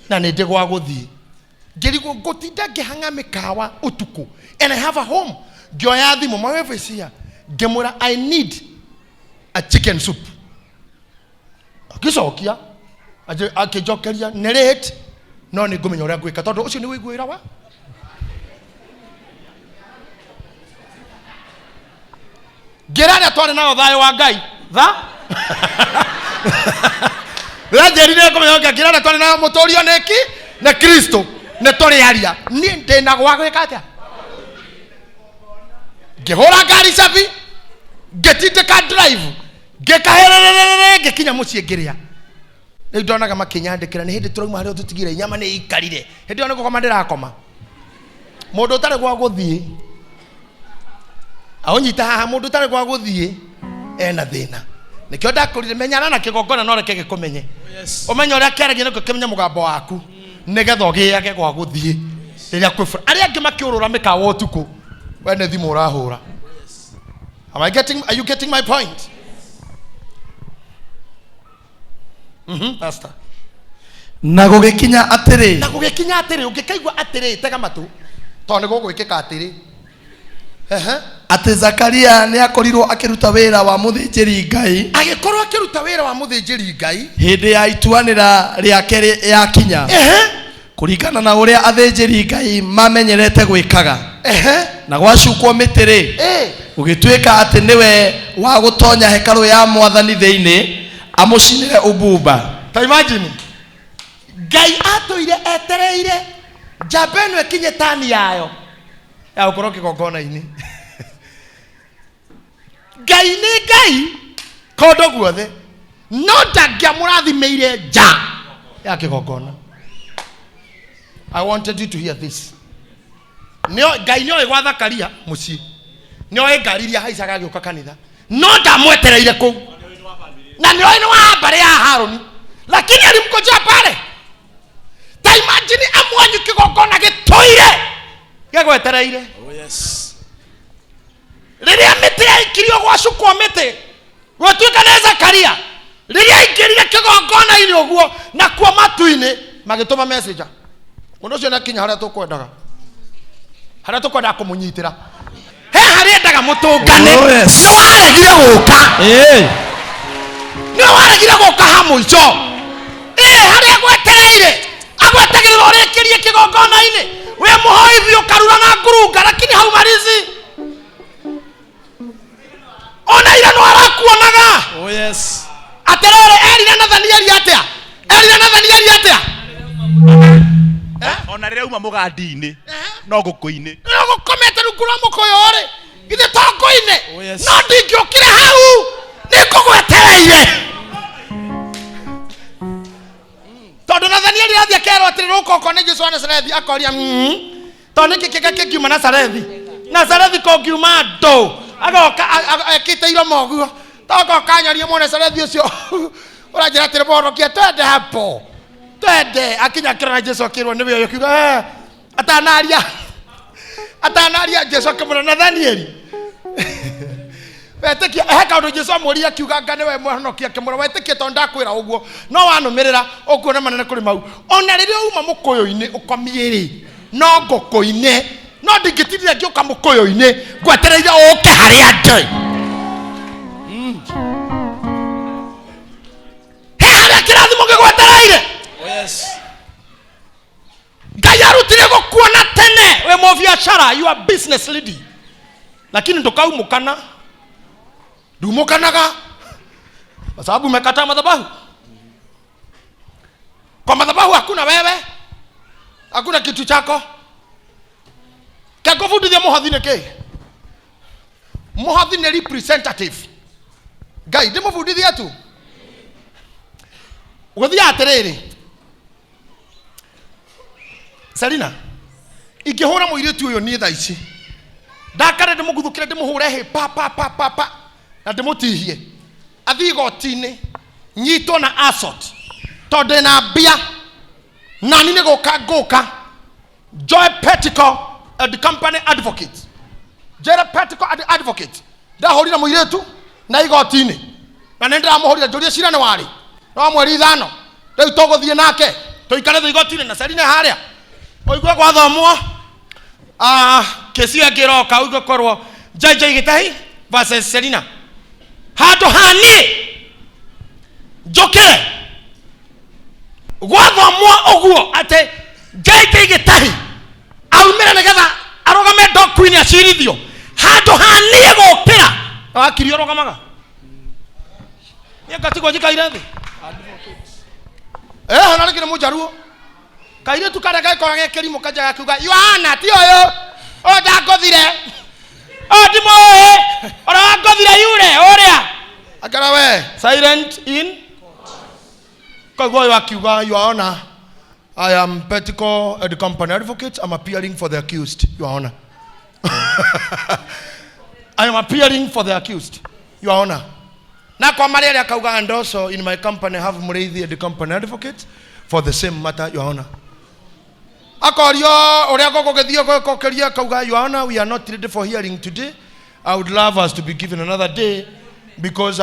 na nĩ ndĩ gwa gũthiĩ, ngĩrigwo ngũtinda ngĩhang'a mĩkawa ũtukũ and I have a home. Ngĩoya thimũ, my wife is here, ngĩmwĩra I need a chicken soup. Akĩcokia akĩnjokeria nĩ late, no nĩ ngũmenya ũrĩa ngwĩka tondũ ũcio nĩ wĩiguĩra wa ngĩra arĩa twarĩ nao thayũ wa Ngai tha rĩrĩa njĩrire ngũmenya ũrĩa ngĩra arĩa twarĩ nao mũtũrio nĩki nĩ Kristo nĩ tũrĩ aria niĩ ndĩna gwa gwĩka atĩa. Ngĩhũra ngari cabi, ngĩtindĩka drive, ngĩkaherererere, ngĩkinya mũciĩ ngĩrĩa. Rĩu ndonaga makĩnyandĩkĩra nĩ hĩndĩ tũrauma harĩa tũtigire nyama nĩ ikarire. Hĩndĩ ĩyo nĩ gũkoma ndĩrakoma. Mũndũ ũtarĩ gwa gũthiĩ aũnyita haha, mũndũ ũtarĩ gwa gũthiĩ ena thĩna. Nĩkĩo ndakũrire menyana na kĩgongona no reke gĩkũmenye. Ũmenye ũrĩa kĩaragia nĩkĩo kĩmenye mũgambo waku nĩgetha ũgĩage gwa gũthiĩ rĩrĩa kwĩ bũrũri. Arĩa angĩ makĩũrũra mĩkawa ũtukũ, we nĩ thimũ ũrahũra. Am I getting, are you getting my point? Pastor. Na gũgĩkinya atĩrĩ, Na gũgĩkinya atĩrĩ, ũngĩkaigua atĩrĩ, tega matũ tondũ nĩ gũgwĩkĩka atĩrĩ. Ehe. Atĩ Zakaria nĩ akorirwo akĩruta wĩra wa mũthĩnjĩri Ngai Agĩkorwo akĩruta wĩra wa mũthĩnjĩri Ngai hĩndĩ ya ituanĩra rĩake yakinya, kũringana na ũrĩa athĩnjĩri Ngai mamenyerete gwĩkaga. Na gwacukwo mĩtĩ rĩ, gũgĩtuĩka atĩ nĩwe wa gũtonya hekarũ ya Mwathani thĩinĩ amũcinĩre ũbumba. Ta imagine Ngai atũire etereire njamba ĩno ĩkinye tani yayo ya gũkorwo kĩgongona-inĩ. Ngai nĩ Ngai kũndũ guothe, no ndangĩamũrathimĩire nja ya kĩgongona. I wanted you to hear this. Ngai nĩoĩ gwa Zakaria mũciĩ, nĩoĩ ngari iria haicaga agĩũka kanitha, no ndamwetereire kũu, na nĩoĩ nĩ wa mbarĩ ya Harũni, lakini alimngojea pale. Ta imagine amwanyu kĩgongona gĩtũire gĩgwetereire. Oh, yes. Rĩrĩa mĩtĩ yaikirio gwacukwo mĩtĩ gwatuĩka nĩ Zakaria, rĩrĩa aingĩrire kĩgongona-inĩ ũguo nakuo matu-inĩ magĩtũma messenger, mũndũ ũcio nĩakinya harĩa tũkwendaga, harĩa tũkwendaga kũmũnyitĩra, he harĩa endaga mũtũngane. Oh, yes. Nĩ waregire gũka. Nĩ waregire gũka ha mũico. Harĩa agwetereire, agwetagĩrĩra ũrĩkĩrie kĩgongona-inĩ, wĩ mũhoi biũ karura na ngurunga, lakini haumalizi. Ona ira no arakuonaga. Oh, yes. Atĩrĩrĩ, erire Nathanieli atĩa? Erire Nathanieli atĩa? Ona rĩrĩa uma mũgandi-inĩ no ngũkũ-inĩ. No gũkomete rungu rwa mũkũyũ rĩ, githĩ to ngũ-inĩ? Oh, yes. No ndingĩũkire hau, nĩ ngũgwetereire. Tondũ Nathanieli athiĩ akerwo atĩrĩ, rũka ũkone Jesũ wa Nazarethi, akoria, tondũ nĩkĩ kĩga kĩngiuma Nazarethi? Nazarethi kũngiuma andũ, agoka ekĩte iromo ũguo, togoka nyorie Mũnazarethi ũcio ũranjĩra atĩrĩ, mũhonokia, twende hapo, twende. Akinya akĩrora Jesũ akĩrwo nĩwe ũyũ, akiuga, atanaria, atanaria, Jesũ akĩmwĩra, Nathanieli, wetĩkia? He kaũndũ Jesũ amũririe akiuga anga nĩwe mũhonokia, akĩmwĩra, wetĩkia tondũ ndakwĩra ũguo, no wanũmĩrĩra ũkuona manene kũrĩ mau. Ona rĩrĩa uma mũkũyũ-inĩ ũkomiĩ rĩ, no ngũkũ-inĩ, no ndingĩtindire ngĩũka mũkũyũ-inĩ ngwetereire ũke harĩa ndĩ. He harĩa kĩrathimo gĩgwetereire. Oh, yes. Ngai arutire gũkuona tene wĩ mũbiacara, you are business lady, lakini ndũkaumũkana, ndumũkanaga kwa sababu umekataa madhabahu. Kwa madhabahu hakuna wewe, hakuna kitu chako. Kengũbundithia mũhothi nĩ kĩ? Mũhothi nĩ representative. Ngai ndĩmũbundithie tu gũthiaga atĩrĩrĩ, Selina, ingĩhũra mũirĩtu ũyũ niĩ thaa ici ndakare ndĩmũguthũkĩre ndĩmũhũre hĩ pa pa pa pa pa na ndĩmũtihie athiĩ igoti-inĩ nyitwo na assault tondũ ndĩna mbia nani nĩ gũka ngũka. Joy Petico and Company Advocate, Njere Petico and Advocate, ndahũrire mũirĩtu na igoti-inĩ na nĩ ndĩramũhũrire njũrie cira nĩ warĩ no mweri 5 rĩu tũgũthiĩ nake tũikare thĩ igoti-inĩ na Selina harĩa ũigue gwathomwo kesi ĩngĩ ĩroka ũigue korwo JJ Gĩtahi versus Selina handũ ha niĩ njũkĩre gwathomwo ũguo atĩ JJ Gĩtahi aumĩre nĩgetha arũgame ndoku-inĩ acirithio handũ ha niĩ gũkĩra wakiri ũrũgamaga niĩ ngatigwo njikaire thĩ na rĩngĩ nĩ mũnjaruo kairĩtu karĩa gagĩkorwo ge kĩrimũ kanja gakiuga Yohana ti ũyũ ũyũ ndangũthire ũyũ ndimũĩ ũrĩa wangũthire yure ũrĩa akara we silent in koguo ũyũ akiuga Your Honor, I am Petico and Company Advocate. I'm appearing for the accused, Your Honor. I am appearing for the accused, Your Honor. Na kwa marĩa akauga and also in my company have Mũrĩithi and Company Advocate for the same matter, Your Honor. Akorio ũrĩa gũgũgĩthiĩ gwĩkokeria akauga Your Honor, we are not ready for hearing today. I would love us to be given another day because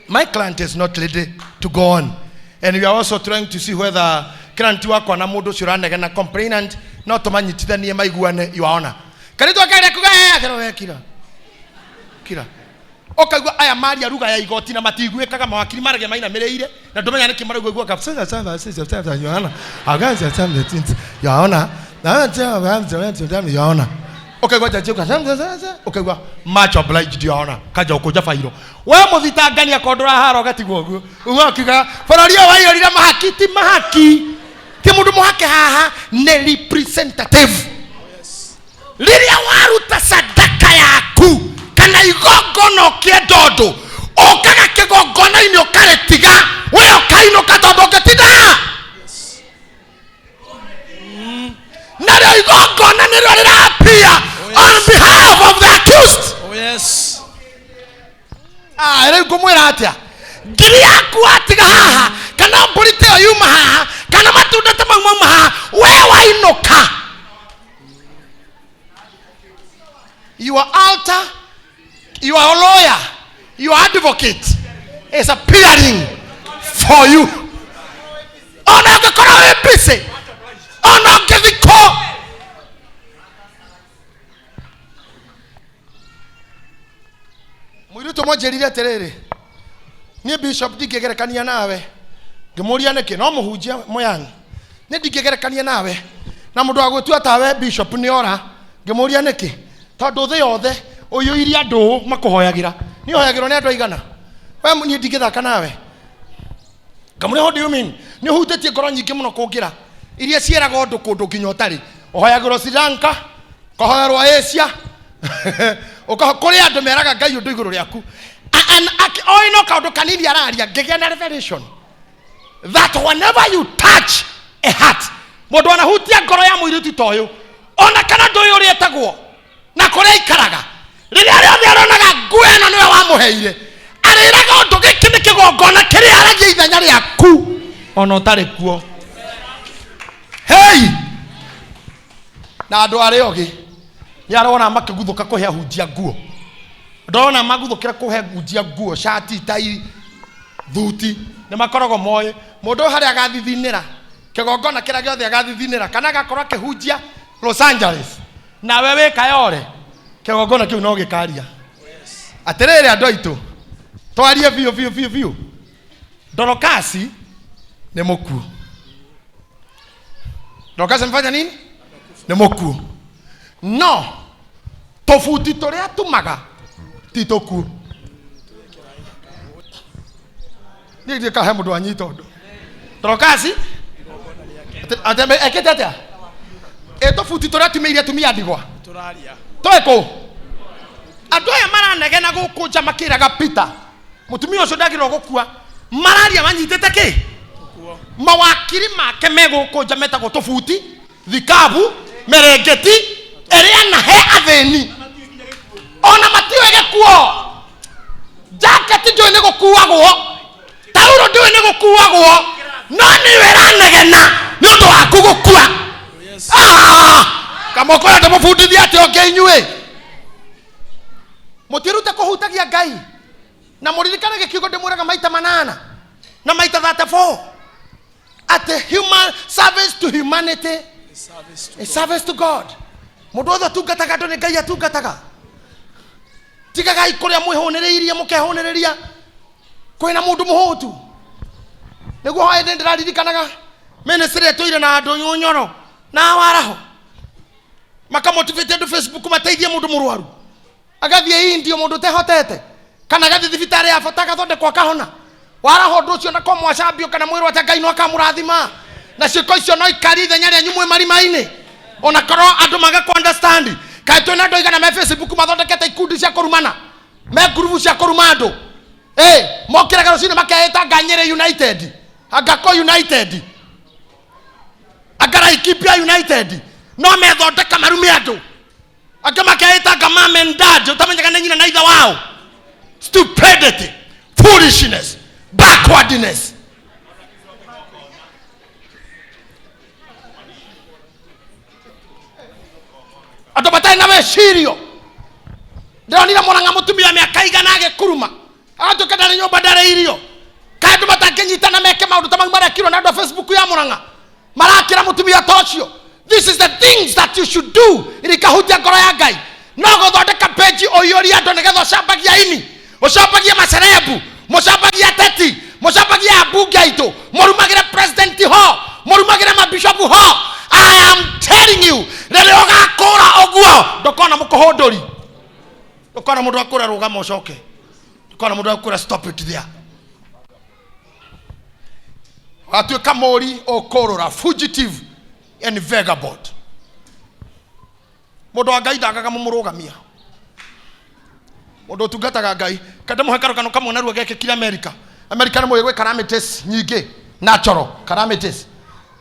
my client is not ready to go on. And we are also trying to see whether client wakwa na mũndũ ũcio ũranegena complainant no tũmanyitithanie maiguane, Your Honor. Karitwa karĩa kuga akĩrwo we kira kira ũkaigua aya maria ruga ya igoti na matiguĩkaga mawakiri maragia mainamĩrĩire na ndũmenya nĩkĩ maraigua igua Your Honor, Your Honor, Your Honor, ũkaigua jaji ũkaigua much obliged, Your Honor, kanja ũkũnja bairo we mũthitangani akorwo ndũrahara ũgatigwo ũguo uga ũkiuga bũrũri ũyũ waiyũrire mahaki ti mahaki ti mũndũ mũhake haha nĩ representative. Rĩrĩa waruta sadaka yaku kana igongona ũkĩenda ũndũ ũkaga kĩgongona-inĩ ũkarĩtiga we ũkainũka tondũ ũngĩtinda narĩo igongona nĩrĩo rĩrapia on behalf of the accused. Oh yes. Rĩu ngũmwĩra atĩa ngiri yaku watiga haha kana mbũri ta ĩyo yuma haha kana matunda ta mau mauma haha we wainũka. Your altar, your lawyer, your advocate is appearing for you. Ona ũngĩkorwo wĩ busy, ona ũngĩthikwo. Mũirĩtu ũmwe anjĩrire atĩrĩrĩ, niĩ bishop ndingĩgerekania nawe. Ngĩmũria nĩkĩ, no mũhunjia mũyani. Niĩ ndingĩgerekania nawe na mũndũ wa gwĩtua tawe bishop nĩ ora. Ngĩmũria nĩkĩ, tondũ thĩ yothe ũiyũirie andũ makũhoyagĩra. Niĩ hoyagĩrwo nĩ andũ aigana. We niĩ ndingĩthaka nawe. Ngamũria what do you mean? Nĩ ũhutĩtie ngoro nyingĩ mũno kũngĩra iria ciĩraga ũndũ kũndũ nginya ũtarĩ. Ũhoyagĩrwo Sri Lanka, ũkahoyerwo Asia, kũrĩ andũ meraga Ngai ũndũ igũrũ rĩaku. Oĩ no kaũndũ kanini araria ngĩgĩa na revelation that whenever you touch a heart, mũndũ anahutia ngoro ya mũirĩtu ta ũyũ ona kana ndũĩ ũrĩa etagwo na kũrĩa aikaraga, rĩrĩa rĩothe aronaga nguo ĩno nĩwe wamũheire, arĩraga ũndũ gĩkĩ nĩ kĩgongona kĩrĩa aragia ithenya rĩaku ona ũtarĩ kuo. Hey! Na andũ arĩa ogĩ nĩ arona makĩguthũka kũhe ahunjia nguo, ndona maguthũkĩra kũhe ahunjia nguo cati tai thuti nĩ makoragwo moĩ mũndũ ũyũ harĩa agathithinĩra kĩgongona kĩrĩa gĩothe agathithinĩra kana agakorwo akĩhunjia Los Angeles nawe wĩ Kayole kĩgongona kĩu no gĩkaria. Atĩrĩrĩ andũ aitũ twarie biũ biũ biũ biũ, Dorokasi nĩ mũkuũ. Dorokasi amefanya nini? Nĩ mũkuũ. No tũbuti tũrĩa tumaga ti tũkuũ. Niĩ ndiĩ kana he mũndũ wanyita ũndũ. Dorokasi ekĩte atĩa? Ĩ tũbuti tũrĩa tumĩire atumia ndigwa twĩ kũ? Andũ aya maranegena gũkũ nja makĩraga Peter mũtumia ũcio ndagĩrĩirwo gũkua, mararia manyitĩte kĩ? Mawakiri make me gũkũ nja metagwo tũbuti, thikabu, merengeti ĩrĩa anahe athĩni ona matiũĩ gĩkuo. Jaketi ndũĩ nĩ gũkuagwo, tauro ndũĩ nĩ gũkuagwo, no nĩwe ĩranegena nĩ ũndũ waku gũkua. Ah! Kamũkwĩra ndĩmũbundithie atĩ ũngĩ inyuĩ mũtirute kũhutagia Ngai na mũririkane gĩkiugo ndĩmwĩraga maita manana na maita 34 atĩ human service to humanity is service to God. Mũndũ wothe ũtungataga andũ nĩ Ngai atungataga. Tigagai kũrĩa mwĩhũnĩrĩirie mũkehũnĩrĩria kwĩna mũndũ mũhũtu. Nĩguo hwaĩ ndĩraririkanaga ministry ĩtũire na andũ nyũnyoro na waraho makamotivate andũ Facebook mateithie mũndũ mũrwaru agathiĩ India mũndũ ũtehotete kana agathiĩ thibitarĩ ya bata agathondekwo akahona. Waraho ũndũ ũcio na ko mwacambio kana mwĩrwo atĩ Ngai no akamũrathima na ciĩko icio no ikari ithenya rĩanyu mwĩ marima-inĩ ona korwo andũ maga ku understand. Kaĩ twĩna andũ aigana me Facebook mathondekete ikundi cia kũrumana, me ngurubu cia kũruma andũ. Mokĩraga rũcinĩ makeĩta anga Nyĩrĩ United, anga Ko United, anga Laikipia United, no methondeka marume andũ. Angĩ makeĩta anga mom and dad, ũtamenyaga nĩ nyina na ithe wao. Stupidity, foolishness, backwardness. Andũ matarĩ na wĩcirio. Ndĩronire mũrang'a mũtumia mĩaka igana agĩkuruma agatuĩka ndarĩ nyũmba ndarĩ irio. Kaĩ andũ matangĩnyitana meke maũndũ ta mau marekirwo na andũ a Facebook ya mũrang'a marakĩra mũtumia ta ũcio. This is the things that you should do irikahutia ngoro ya Ngai. No gũthondeka page ũiyũrie andũ nĩgetha ũcambagie aini, ũcambagie macerebu, mũcambagie ateti, mũcambagie ambunge aitũ, mũrumagĩre president ho, mũrumagĩre mabishopu ho. I am telling you, rĩrĩa ũgakũra ũguo ndũkona mũkũhũndũri, ndũkona mũndũ akũra rũgama ũcoke, ndũkona mũndũ akũra stop it there. Watuĩka mũri ũkũrũra, fugitive and vagabond. Mũndũ wa Ngai ndagaga mũmũrũgamia. Mũndũ ũtungataga Ngai kende mũhe karũgano kamwe narua gekĩkire Amerika. Amerika nĩ mũĩ gwĩ calamities nyingĩ, natural calamities.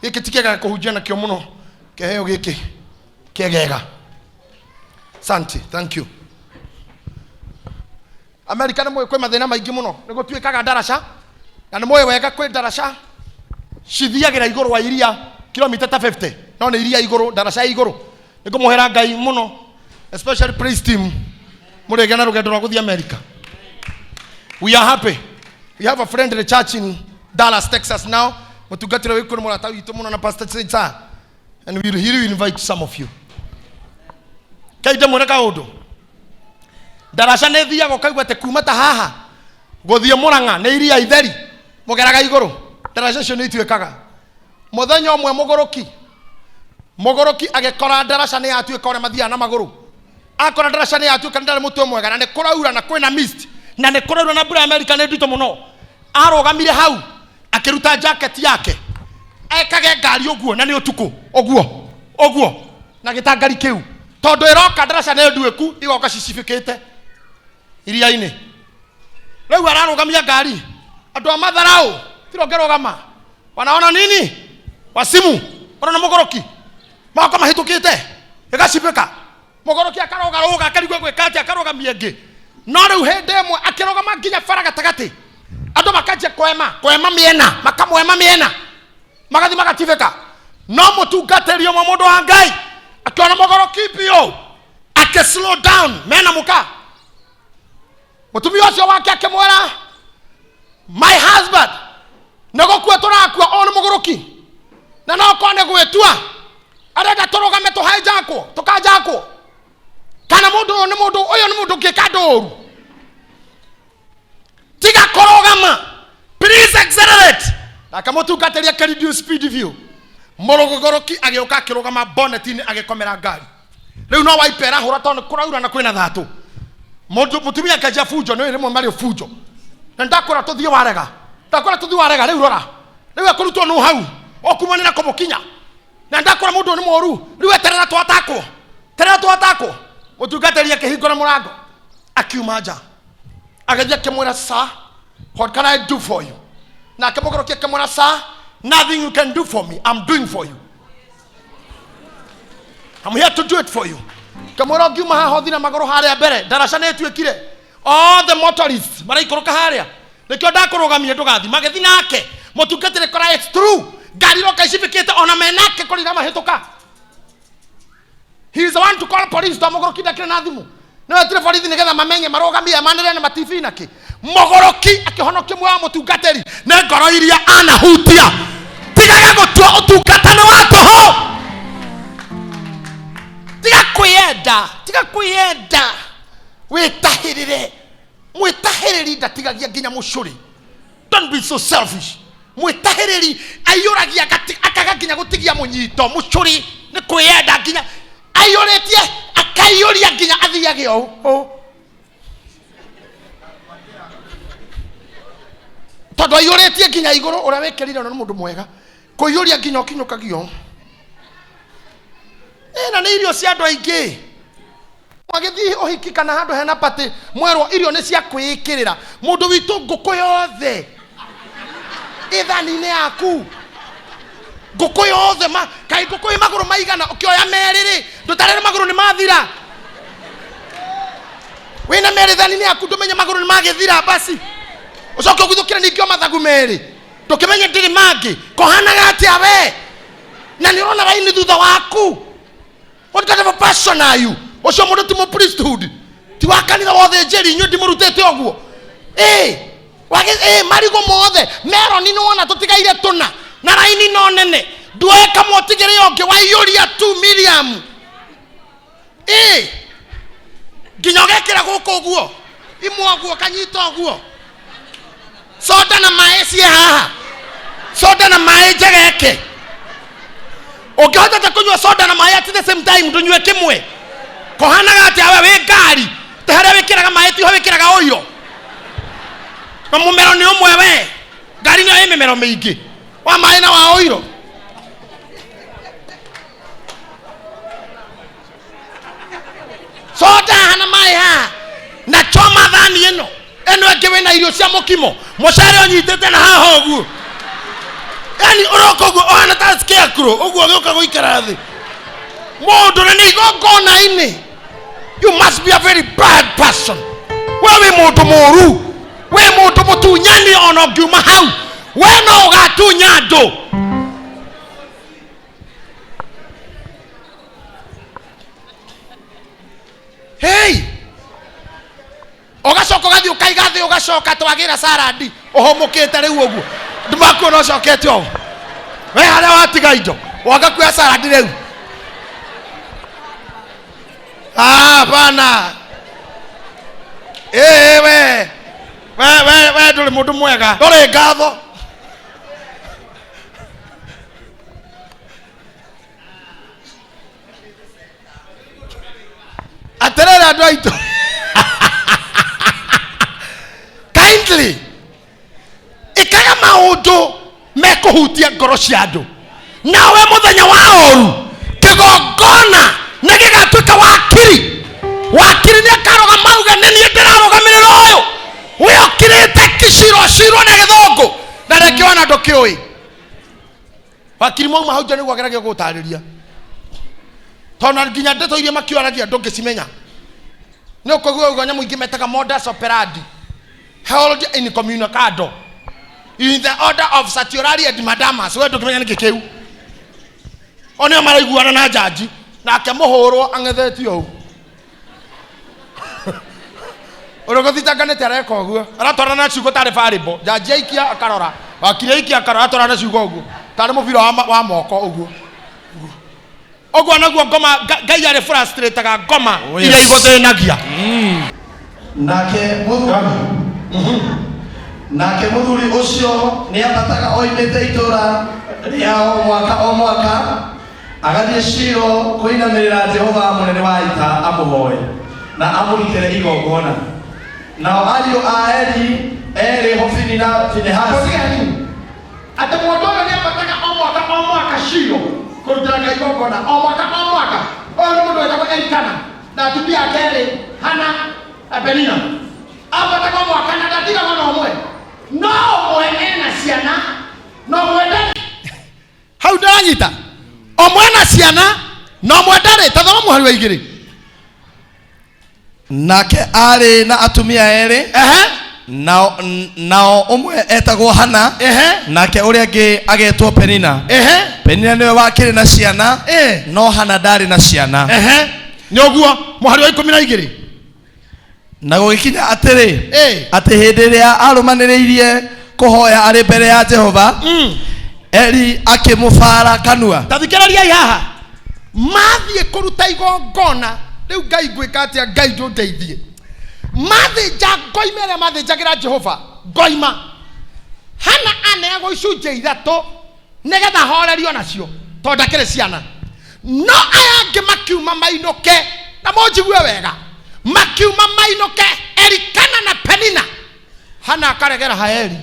Gĩkĩ ti kĩega kũhunjia nakĩo mũno, kĩheo gĩkĩ kĩegega. Santi, thank you. Amerika nĩ mũĩ kwĩ mathĩna maingĩ mũno, nĩ gũtuĩkaga ndaraca, na nĩ mũĩ wega kwĩ ndaraca cithiagĩra igũrũ wa iria kilomita ta 50, no nĩ iria igũrũ, ndaraca ya igũrũ. Nĩ ngũmũhera Ngai mũno, especially praise team, mũrĩgĩa na rũgendo rwa gũthiĩ America. We are happy. We have a friend in the church in Dallas, Texas now. Mũtungatĩri wĩ kuo nĩ mũrata witũ mũno na Pastor Sir. And we will he will invite some of you. Kai ndĩmwĩre kaũndũ. Ndaraca nĩ thiaga ũkaigua atĩ kuma ta haha gũthiĩ Mũrang'a nĩ iria itheri mũgeraga igũrũ. Ndaraca icio nĩ ituĩkaga. Mũthenya ũmwe mũgũrũki agĩkora ndaraca nĩ yatuĩka ũrĩa mathiaga na magũrũ. Akora ndaraca nĩ yatuĩka nĩ ndarĩ mũtwe mwega na nĩ kũraura na kwĩna mist na nĩ kũraura na mbura ya Amerika nĩ nditũ mũno. Arũgamire hau akĩruta jacket yake ekage ngari ũguo na nĩ ũtukũ ũguo ũguo na gĩtangari kĩu tondũ ĩroka ndaraca nĩ nduĩku igoka cicibĩkĩte iria-inĩ. Rĩu ararũgamia ngari, andũ a matharau tiro ngĩrũgama wanaona nini wasimu ona mũgũrũki magoka mahĩtũkĩte ĩgacibĩka. Mũgũrũki akarũgarũga akarigwo gwĩka atĩa, akarũgamia ĩngĩ. No rĩu hĩndĩ ĩmwe akĩrũgama nginya bara gatagatĩ, andũ makanjia kwema kwema mĩena, makamwema mĩena, magathiĩ magatibĩka. No mũtungatĩri ũmwe mũndũ wa Ngai akĩona mũgũrũki biũ, akĩ slow down mena mũka. Mũtumia ũcio wake akĩmwĩra, my husband, nĩ gũkua tũrakua, ũyũ nĩ mũgũrũki na no korwo nĩ gwĩtua arenda tũrũgame tũhanjakwo tũkanjakwo, kana mũndũ ũyũ nĩ mũndũ ũyũ nĩ mũndũ ũngĩka andũ ũru. Tiga kũrũgama, please accelerate. Nake mũtungatĩri akĩ reduce speed biũ. Mũrũgũrũki agĩũka akĩrũgama bonnet-inĩ agĩkomera ngari. Rĩu no waipa ĩrahũra tondũ nĩ kũraura na kwĩna thatũ. Mũndũ mũtumia akĩanjia bunjo, nĩ rĩmwe marĩ bunjo. Na ndakwĩra tũthiĩ warega, ndakwĩra tũthiĩ warega, rĩu rora, rĩu ekũrutwo nũ hau, ũkumanĩra kũmũkinya. Na ndakwĩra mũndũ ũyũ nĩ mũru, rĩu eterera twatakwo, terera twatakwo. Mũtungatĩri akĩhingũra mũrango, akiuma nja, agĩthiĩ akĩmwĩra, sir, what can I do for you? Nake mũgũrũki akĩmwĩra, sir, nothing you can do for me, I'm doing for you. I'm here to do it for you. Kamwĩra ũngiuma haha ũthiĩ na magũrũ harĩa mbere, ndaraca nĩ ĩtuĩkire. All the motorists maraikũrũka harĩa. Nĩkĩo ndakũrũgamia ndũgathiĩ. Magĩthiĩ nake. Mũtungatĩri kora it's true. Ngari iroka icibĩkĩte ona menake kũrĩ iramahĩtũka. He is the one to call police to mũgũrũki ndakĩrĩ na thimũ. Nĩ wetire borithi nĩgetha mamenye marũgamie manĩrĩre na matibi na kĩ. Mũgũrũki akĩhonokia muoyo wa mũtungatĩri nĩ ngoro iria anahutia. Tigaga gũtua ũtungata nĩ wa tũhũ. Tiga kwĩyenda, tiga kwĩyenda, wĩtahĩrĩre. Mwĩtahĩrĩri ndatigagia nginya mũcũrĩ. Don't be so selfish. Mwĩtahĩrĩri aiyũragia akaga nginya gũtigia mũnyito. Mũcũrĩ nĩ kwĩyenda nginya aiyũrĩtie, akaiyũria nginya athiage ũũ, ũũ. Tondũ aiyũrĩtie nginya igũrũ, ũrĩa wĩkĩrire nĩ mũndũ mwega. Kũiyũria nginya ũkinyũkagio ũũ. Na nĩ irio cia andũ aingĩ. Mwagĩthiĩ ũhiki kana handũ hena party, mwerwo irio nĩ cia kwĩĩkĩrĩra. Mũndũ witũ ngũkũ yothe ĩthani-inĩ yaku, ngũkũ yothe ma, kaĩ ngũkũ ĩ magũrũ maigana, ũkĩoya merĩ rĩ, ndũtarĩre magũrũ nĩ mathira. Wĩna merĩ thani-inĩ yaku, ndũmenye magũrũ nĩ magĩthira, basi ũcoke ũguthũkĩre ningĩ o mathagu merĩ, ndũkĩmenye ndĩrĩ mangĩ. Kũhanaga atĩa we? Na nĩ ũrona raini thutha waku. What kind of a person are you? Ũcio mũndũ ti mũ priesthood, ti wa kanitha wa ũthĩnjĩri, inyuĩ ndimũrutĩte ũguo. Marigũ mothe meroni nĩ wona tũtigaire tũna na raini no nene, nduoe kamwe ũtigĩre ũngĩ, waiyũria tu Miriam. Nginya ũgekĩra gũkũ ũguo, imwe ũguo, kanyita ũguo. Soda na maĩ ciĩ haha, soda na maĩ njegeke. Ũngĩhotete kũnyua soda na maĩ at the same time, ndũnyue kĩmwe. Kũhanaga atĩa we wĩ ngari, te harĩa wĩkĩraga maĩ tiho wĩkĩraga ũiro. Na mũmero nĩ ũmwe we, ngari nĩyo ĩ mĩmero mĩingĩ, wa maĩ na wa ũiro. Soda haha na maĩ haha, na choma thani ĩno. Ĩno ĩngĩ wĩna irio cia mũkimo, mũcere ũnyitĩte na haha ũguo. Yaani ũroka ũguo ũhana ta scarecrow, ũguo ũgĩũka gũikara thĩ. Mũndũ na nĩ igongona-inĩ. You must be a very bad person. We wĩ mũndũ mũũru, wĩ mũndũ mũtunyani, ona ũngiuma hau, we no ũgatunya andũ. Hey! Ũgacoka ũgathiĩ ũkaiga thĩ, ũgacoka twagĩra salad, ũhũmũkĩte rĩu ũguo. Ndũmakuona ũcokete ũũ. We harĩa watiga indo, woka kuoya salad rĩu. Bana. We. We, we, we ndũrĩ mũndũ mwega. Ndũrĩ ngatho. Atĩrĩrĩ andũ aitũ, kindly ĩkaga maũndũ mekũhutia ngoro cia andũ. Nawe mũthenya wa ũru kĩgongona nĩ gĩgatuĩka wakiri. Wakiri nĩ akarũgama auge nĩ niĩ ndĩrarũgamĩrĩra ũyũ we okirĩte kiciro cirwo na gĩthũngũ na rĩngĩ ona ndũkĩũĩ. Wakiri mwauma hau nja nĩguo ageragia gũgũtarĩria, tondũ nginya ndeto iria makĩoragia ndũngĩcimenya. Nĩ ũkũigua ũguo nyamũ ingĩ metaga modus operandi, held in communicado in the order of certiorari and mandamus. We ndũngĩmenya nĩkĩ kĩu. O nĩo maraiguana na njanji, nake mũhũrwo ang'ethetio ũũ. Ũrĩa ũgũthitanganĩte areka ũguo, aratwarana na ciugo tarĩ barĩbo. Njanji aikia akarora, wakiri aikia akarora, aratwarana na ciugo ũguo tarĩ mũbira wa moko ũguo. Ũguo naguo ngoma, Ngai arĩ frustrataga ngoma Oh, yes. iria igũthĩnagia. Nake mũthuri ũcio nĩambataga oimĩte itũũra rĩao mwaka o mwaka, agathiĩ Shilo kũinamĩrĩra Jehova mũnene wa ita amũhoe na amũrutĩre igongona. Nao ariũ a Eli erĩ, Hofini na Finehasi, Atĩ mũndũ ũyũ nĩambataga o mwaka o mwaka Shilo kũrutĩra Ngai igongona, o mwaka o mwaka. Ũyũ nĩ mũndũ wetagwo Elikana na atumia ake erĩ, Hana na Penina. Ambataga o mwaka na ndatigaga ona ũmwe, no ũmwe ena ciana na ũmwe ndarĩ. Hau ndĩranyita, ũmwe ena ciana na ũmwe ndarĩ. Ta thoma mũhari wa igĩrĩ. Nake arĩ na atumia erĩ. Nao, nao ũmwe etagwo Hana, Ehe. nake ũrĩa ũngĩ agetwo Penina. Ehe. Penina nĩwe wakĩrĩ na ciana, no Hana ndarĩ na ciana. Ehe, nĩ ũguo. Mũhari wa 12. Na gũgĩkinya atĩrĩ, Eh. atĩ hĩndĩ ĩrĩa arũmanĩrĩirie kũhoya arĩ mbere ya Jehova, Eli akĩmũbara kanua. Ta thikĩrĩriai haha, mathiĩ kũruta igongona rĩu. Ngai, ngwĩka atĩa? Ngai, ndũndeithie. Mathĩnja ngoima ĩrĩa mathĩnjagĩra Jehova ngoima, Hana aneagwo icunjĩ ithatũ nĩgetha horerio nacio tondũ ndakĩrĩ ciana. No aya angĩ makiuma mainũke, na mũnjigue wega, makiuma mainũke, Elikana na Penina. Hana akaregera haeri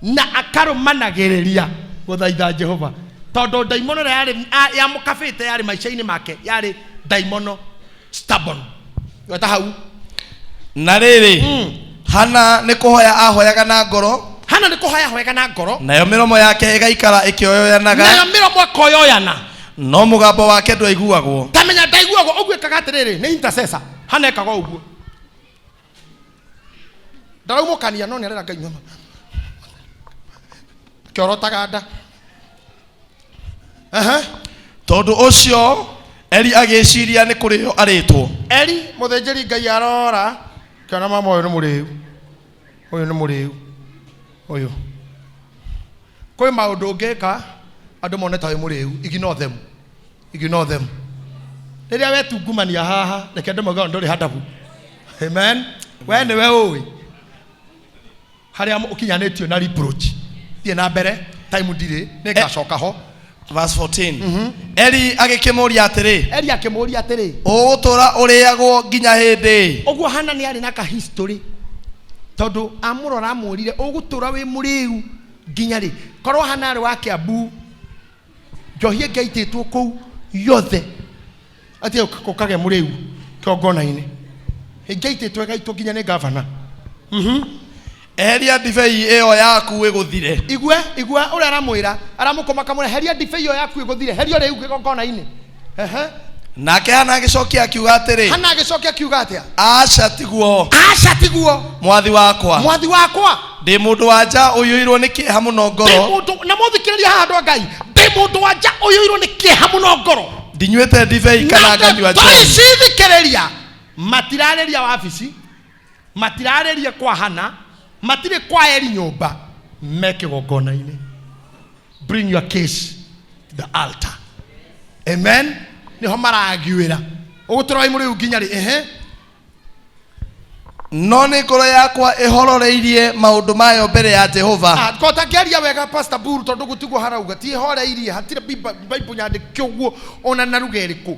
na akarũmanagĩrĩria gũthaitha Jehova, tondũ ndaimono ĩrĩa yarĩ yamũkabĩte yarĩ maica-inĩ make, yarĩ ndaimono stubborn. Gweta hau. Na rĩrĩ, Hana nĩ kũhoya ahoyaga na ngoro, Hana nĩ kũhoya hoyaga na ngoro, nayo mĩromo yake ĩgaikara ĩkĩoyoyanaga, nayo mĩromo ĩkoyoyana, no mũgambo wake ndwaiguagwo. Tamenya ndaiguagwo. Ũguo ĩkaga atĩrĩrĩ, nĩ intercessor. Hana ekaga ũguo, ndaraumũkania, no nĩ arera Ngai nyama kĩorotaga nda. Ehe. Tondũ ũcio Eli agĩciria nĩ kũrĩo arĩtwo. Eli mũthĩnjĩri Ngai arora kĩona mama ũyũ nĩ mũrĩu, ũyũ nĩ mũrĩu ũyũ. Kwĩ maũndũ ũngĩka andũ mone ta wĩ mũrĩu. Ignore them, ignore them. Rĩrĩa wetungumania haha, reke andũ mauge ndũrĩ handabu. Amen. We nĩwe ũĩ harĩa ũkinyanĩtio na reproach. Thiĩ na mbere, time ndirĩ, nĩ ngacoka ho. Verse 14. Eli agĩkĩmũũria atĩrĩ, Eli akĩmũũria atĩrĩ, ũgũtũũra ũrĩagwo nginya hĩndĩ? Ũguo Hana nĩ arĩ na ka history, tondũ amũrora amũrire, ũgũtũra wĩ mũrĩu nginya rĩ? Korwo Hana arĩ wa Kĩambu, njohi ĩngĩ aitĩtwo kũu yothe atĩ ũkagĩa mũrĩu kĩongona-inĩ, ĩngĩ aitĩtwo ĩgaitwo nginya nĩ gavana. Eheria ndibei ĩyo yaku ĩgũthire. Igue, igua ũrĩa aramwĩra, aramũkũma kamũra, heria ndibei ĩyo yaku ĩgũthire, heria rĩu kĩgongona-inĩ. Ehe. Nake Hana agĩcokia akiuga atĩrĩ, Hana agĩcokia akiuga atĩa? Aca, tiguo, Aca, tiguo, mwathi wakwa. Mwathi wakwa. Ndĩ mũndũ wa nja ũiyũirwo nĩ kĩeha mũno Ndĩ ngoro. mũndũ, na mũthikĩrĩria haha, andũ a Ngai, ndĩ mũndũ wa nja ũiyũirwo nĩ kĩeha mũno ngoro. Ndinyuĩte ndibei kana nganyua ndeto njohi. ici, thikĩrĩria, matirarĩria wabici, matirarĩria kwa Hana, matirĩ kwa Eri nyũmba, me kĩgongona-inĩ. Bring your case to the altar. Amen. Nĩho maragiũĩra, ũgũtũra wĩ mũrĩu nginya rĩ? Ehe. No nĩ ngoro yakwa ĩhororeirie maũndũ mayo mbere ya Jehova. Ah, ko tangĩaria wega, Pastor Buru, tondũ gũtiguo harauga ti horeirie, hatirĩ Bible nyandĩke ũguo ona na ruga ĩrĩkũ.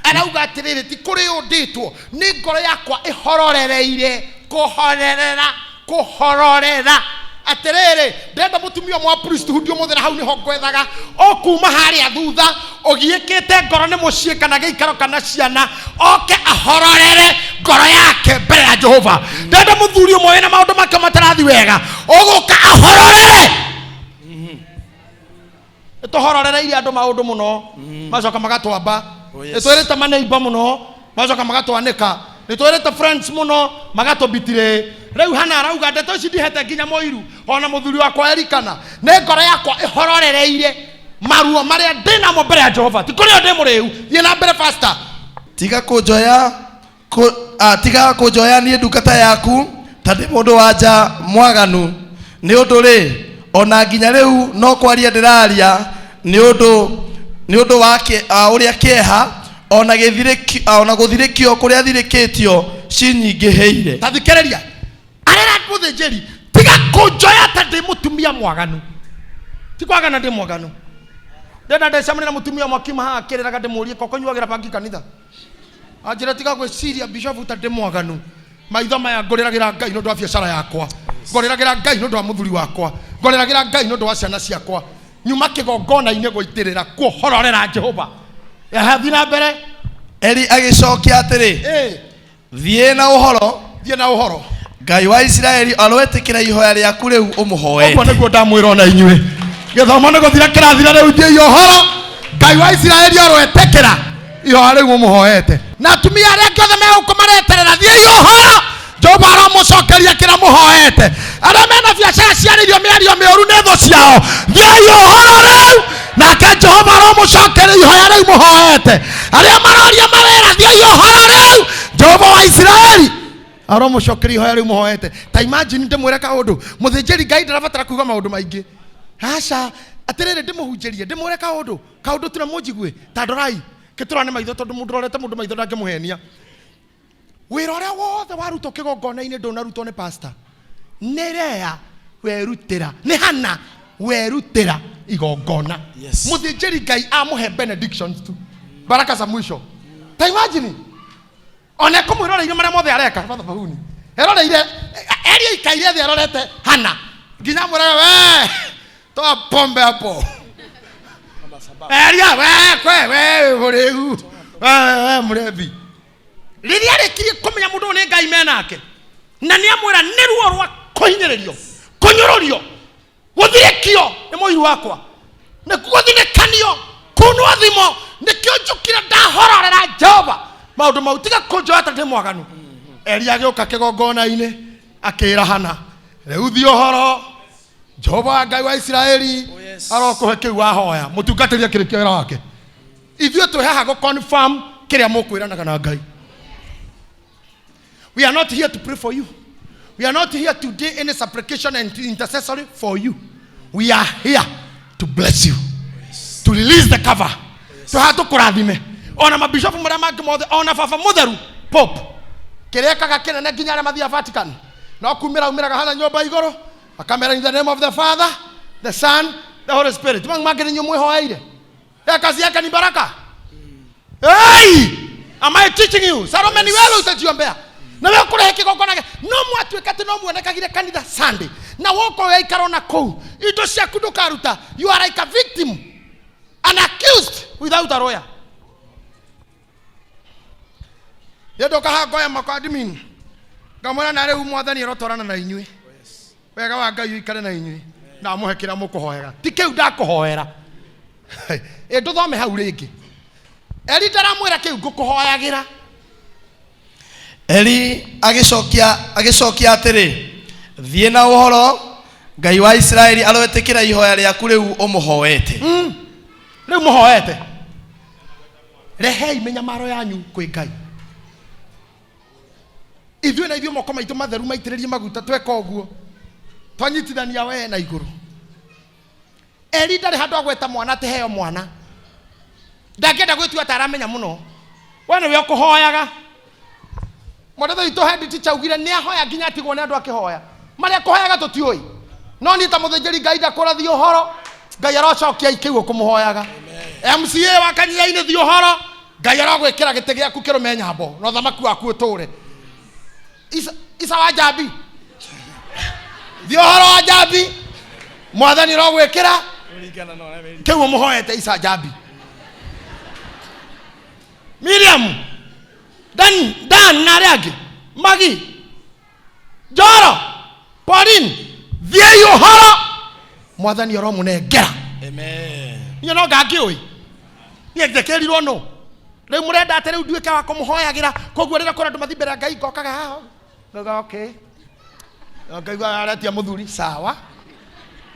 Arauga atĩrĩrĩ, ti kũrĩ ũndĩtwo, nĩ ngoro yakwa ĩhororereire, kũhorerera, kũhororera. Atĩrĩrĩ, ndĩrenda mũtumia ũmwe wa priesthood ũmũthĩ, na hau nĩho ngwethaga o kuma harĩa thutha, ũgiĩkĩte ngoro nĩ mũciĩ kana gĩikaro kana ciana, oke ahororere ngoro yake mbere ya Jehova. Ndĩrenda mũthuri ũmwe wĩna maũndũ make matarathi wega, ũgũka ahororere. Nĩtũhororereirie andũ maũndũ mũno, macoka magatwamba. Oh, yes. Nĩtwĩrĩte maneiba mũno, macoka magatwanĩka. Nĩtwĩrĩte friends mũno, magatũbitire. Rĩu Hana arauga, ndeto ici ndihete nginya mũiru ona mũthuri wakwa Erikana, nĩ ngoro yakwa ĩhororereire maruo marĩa ndĩnamo mbere ya Jehova, ti kũrĩo ndĩ mũrĩu. Thiĩ na mbere, pastor. Tiga kũnjoya tiga kũnjoya niĩ ndungata yaku ta ndĩ mũndũ wa nja mwaganu, nĩ ũndũ rĩ, ona nginya rĩu no kwaria ndĩraria nĩ ũndũ wa ũrĩa kĩeha ona ona gũthirĩkio kũrĩa thirĩkĩtio cinyingĩhĩire. Ta thikĩrĩria, arera mũthĩnjĩri, tiga kũnjoya ta ndĩ mũtumia mwaganu, ti kwagana ndĩ mwaganu. Ndenda ndecemania na mũtumia mwakiuma haha akĩrĩraga, ndĩmũrie koko nyuagĩra bangi kanitha, anjĩra, tiga gwĩciria, bishop, ta ndĩ mwaganu. Maitho maya ngũrĩragĩra Ngai nĩ ũndũ wa biacara yakwa, ngũrĩragĩra Ngai nĩ ũndũ wa mũthuri wakwa, ngũrĩragĩra Ngai nĩ ũndũ wa ciana ciakwa. Nyuma kĩgongona-inĩ gũitĩrĩra kuohororera Jehova. Ehe, thiĩ na mbere. Eli agĩcokia atĩrĩ, thiĩ na ũhoro. Thiĩ na ũhoro. Ngai wa Isiraeli aroĩtĩkĩra ihoya rĩaku rĩu Ũguo ũmũhoete. Nĩguo ndamwĩra ona inyuĩ, gĩthomo nĩ gũthira kĩrathira rĩu. Thiĩi ũhoro, Ngai wa Isiraeli aroetĩkĩra ihoya rĩu ũmũhoete. Na atumia arĩa angĩ othe megũkũ mareterera, thiĩi ũhoro, Jehova aromũcokeria. Mũhoete. Arĩa mena biacara ciarĩirio mĩario mĩũru nĩ thũ ciao, thiĩi ũhoro rĩu, nake Jehova aromũcokeria ihoya rĩu mũhoete. Arĩa maroria mawĩra, thiĩi ũhoro rĩu, Jehova wa Isiraeli aromũcokeria ihoya rĩu mũhoete. Ta imagine, ndĩmwĩre kaũndũ, mũthĩnjĩri Ngai ndarabatara kuga maũndũ maingĩ. Aca, atĩrĩrĩ, ndĩmũhunjĩrie, ndĩmwĩre kaũndũ kaũndũ tu na mũnjigue. Ta ndorai kĩtũrane maitho, tondũ mũndũ ũrorete mũndũ maitho ndangĩmũhenia. Wĩra ũrĩa wothe warutwo kĩgongona-inĩ ndũnarutwo nĩ pastor, nĩ rea werutĩra, nĩ Hana werutĩra igongona. Yes. Mũthĩnjĩri Ngai amũhe benedictions tu, baraka za mwisho. Ta imagine, ona ekũmwĩroreire marĩa mothe areka mathabahuni, eroreire Eli aikaire thĩ arorete Hana nginya amwĩraga, "We toa pombe hapo Elia, we kwe we mũrĩu, we mũrebi." Rĩrĩa arĩkirie kũmenya mũndũ ũyũ nĩ Ngai menake, na nĩ amwĩra nĩ ruo rwa kũhinyĩrĩrio, kũnyũrũrio, gũthirĩkio nĩ mũiru wakwa, nĩ gũthinĩkanio, kunwo thimo, nĩkĩo njũkire ndahororera Jehova maũndũ mau, tiga kũnjoya ta ndĩ mwaganu. Eli agĩũka kĩgongona-inĩ akĩra Hana, "Rĩu thiĩ ũhoro, Jehova wa Ngai wa Isiraeli Oh, yes. arokũhe kĩu wahoya." Mũtungatĩri akĩrĩkia wĩra wake. Ithuĩ twĩ haha gũ confirm kĩrĩa mũkwĩranaga na Ngai. We are not here to pray for you. We are not here to do any supplication and intercessory for you. We are here to bless you, to release the cover. Twĩ haha tũkũrathime. Ona mabishopu marĩa mangĩ mothe, ona baba mũtheru Pope, kĩrĩa ekaga kĩnene nginya arĩa mathiaga Vatican, no kumĩra umĩraga harĩa nyũmba igũrũ akamera, "In the name of the Father, the Son, the Holy Spirit." Mau mangĩ nĩ inyuĩ mwĩhoeire. Ya kazi yake ni baraka. Hey! Am I teaching you? Salome, ni wewe utajiombea. Na wewe kũrehe kĩgongona no mwatuĩka atĩ no muonekagire kanitha Sunday na woka ũgaikara ona kũu, indo ciaku ndũkaruta. You are like a victim, an accused without a lawyer. Nĩ haha ngoya moko admin, ngamwĩra, "Na rĩu Mwathani arotwarana na inyuĩ, wega wa Ngai ũikare na inyuĩ na amũhe kĩrĩa mũkũhoera." Ti kĩu ndakũhoera. Ĩ ndũthome hau rĩngĩ. Eli ndaramwĩra kĩu ngũkũhoyagĩra. Eli agĩcokia atĩrĩ, "Thiĩ na ũhoro, Ngai wa Isiraeli aroĩtĩkĩra ihoya rĩaku rĩu ũmũhoete." Rĩu mũhoete. Rehei mĩnyamaro yanyu kwĩ Ngai. Ithuĩ na ithuĩ moko maitũ matheru maitĩrĩrie maguta, tweka ũguo twanyitithania we na igũrũ. Eli ndarĩ handũ agweta mwana atĩ heo mwana. Ndangĩenda gwĩtua ta aramenya mũno. We nĩwe ũkũhoyaga. Mwandatho witũ head teacher augire nĩ ahoya nginya atigwo nĩ andũ akĩhoya. Marĩa kũhoyaga tũtiũĩ, no niĩ ta mũthĩnjĩri Ngai ndakũrathi ũhoro, Ngai arocokia kĩu ũkũmũhoyaga. MCA wa kanitha-inĩ, thiĩ ũhoro, Ngai arogwĩkĩra gĩtĩ gĩaku kĩrũme nyambo na ũthamaki waku ũtũre. Isa wa Njambi, thiĩ ũhoro wa Njambi, Mwathani arogwĩkĩra kĩu ũmũhoete. Isa Njambi, Miriam, Dan, Dan na arĩa angĩ, Magi, Njoro, Pauline, thiĩi ũhoro, Mwathani aromũnengera. Amen. Niĩ no ngangĩũĩ niĩ njĩkĩrirwo nũ. Rĩu mũrenda atĩ rĩu nduĩke wa kũmũhoyagĩra? Koguo rĩrĩa kũrĩ andũ mathiĩ mbere ya Ngai, ngokaga haha ngauga, "Okay." Ngaigua aretia mũthuri, sawa.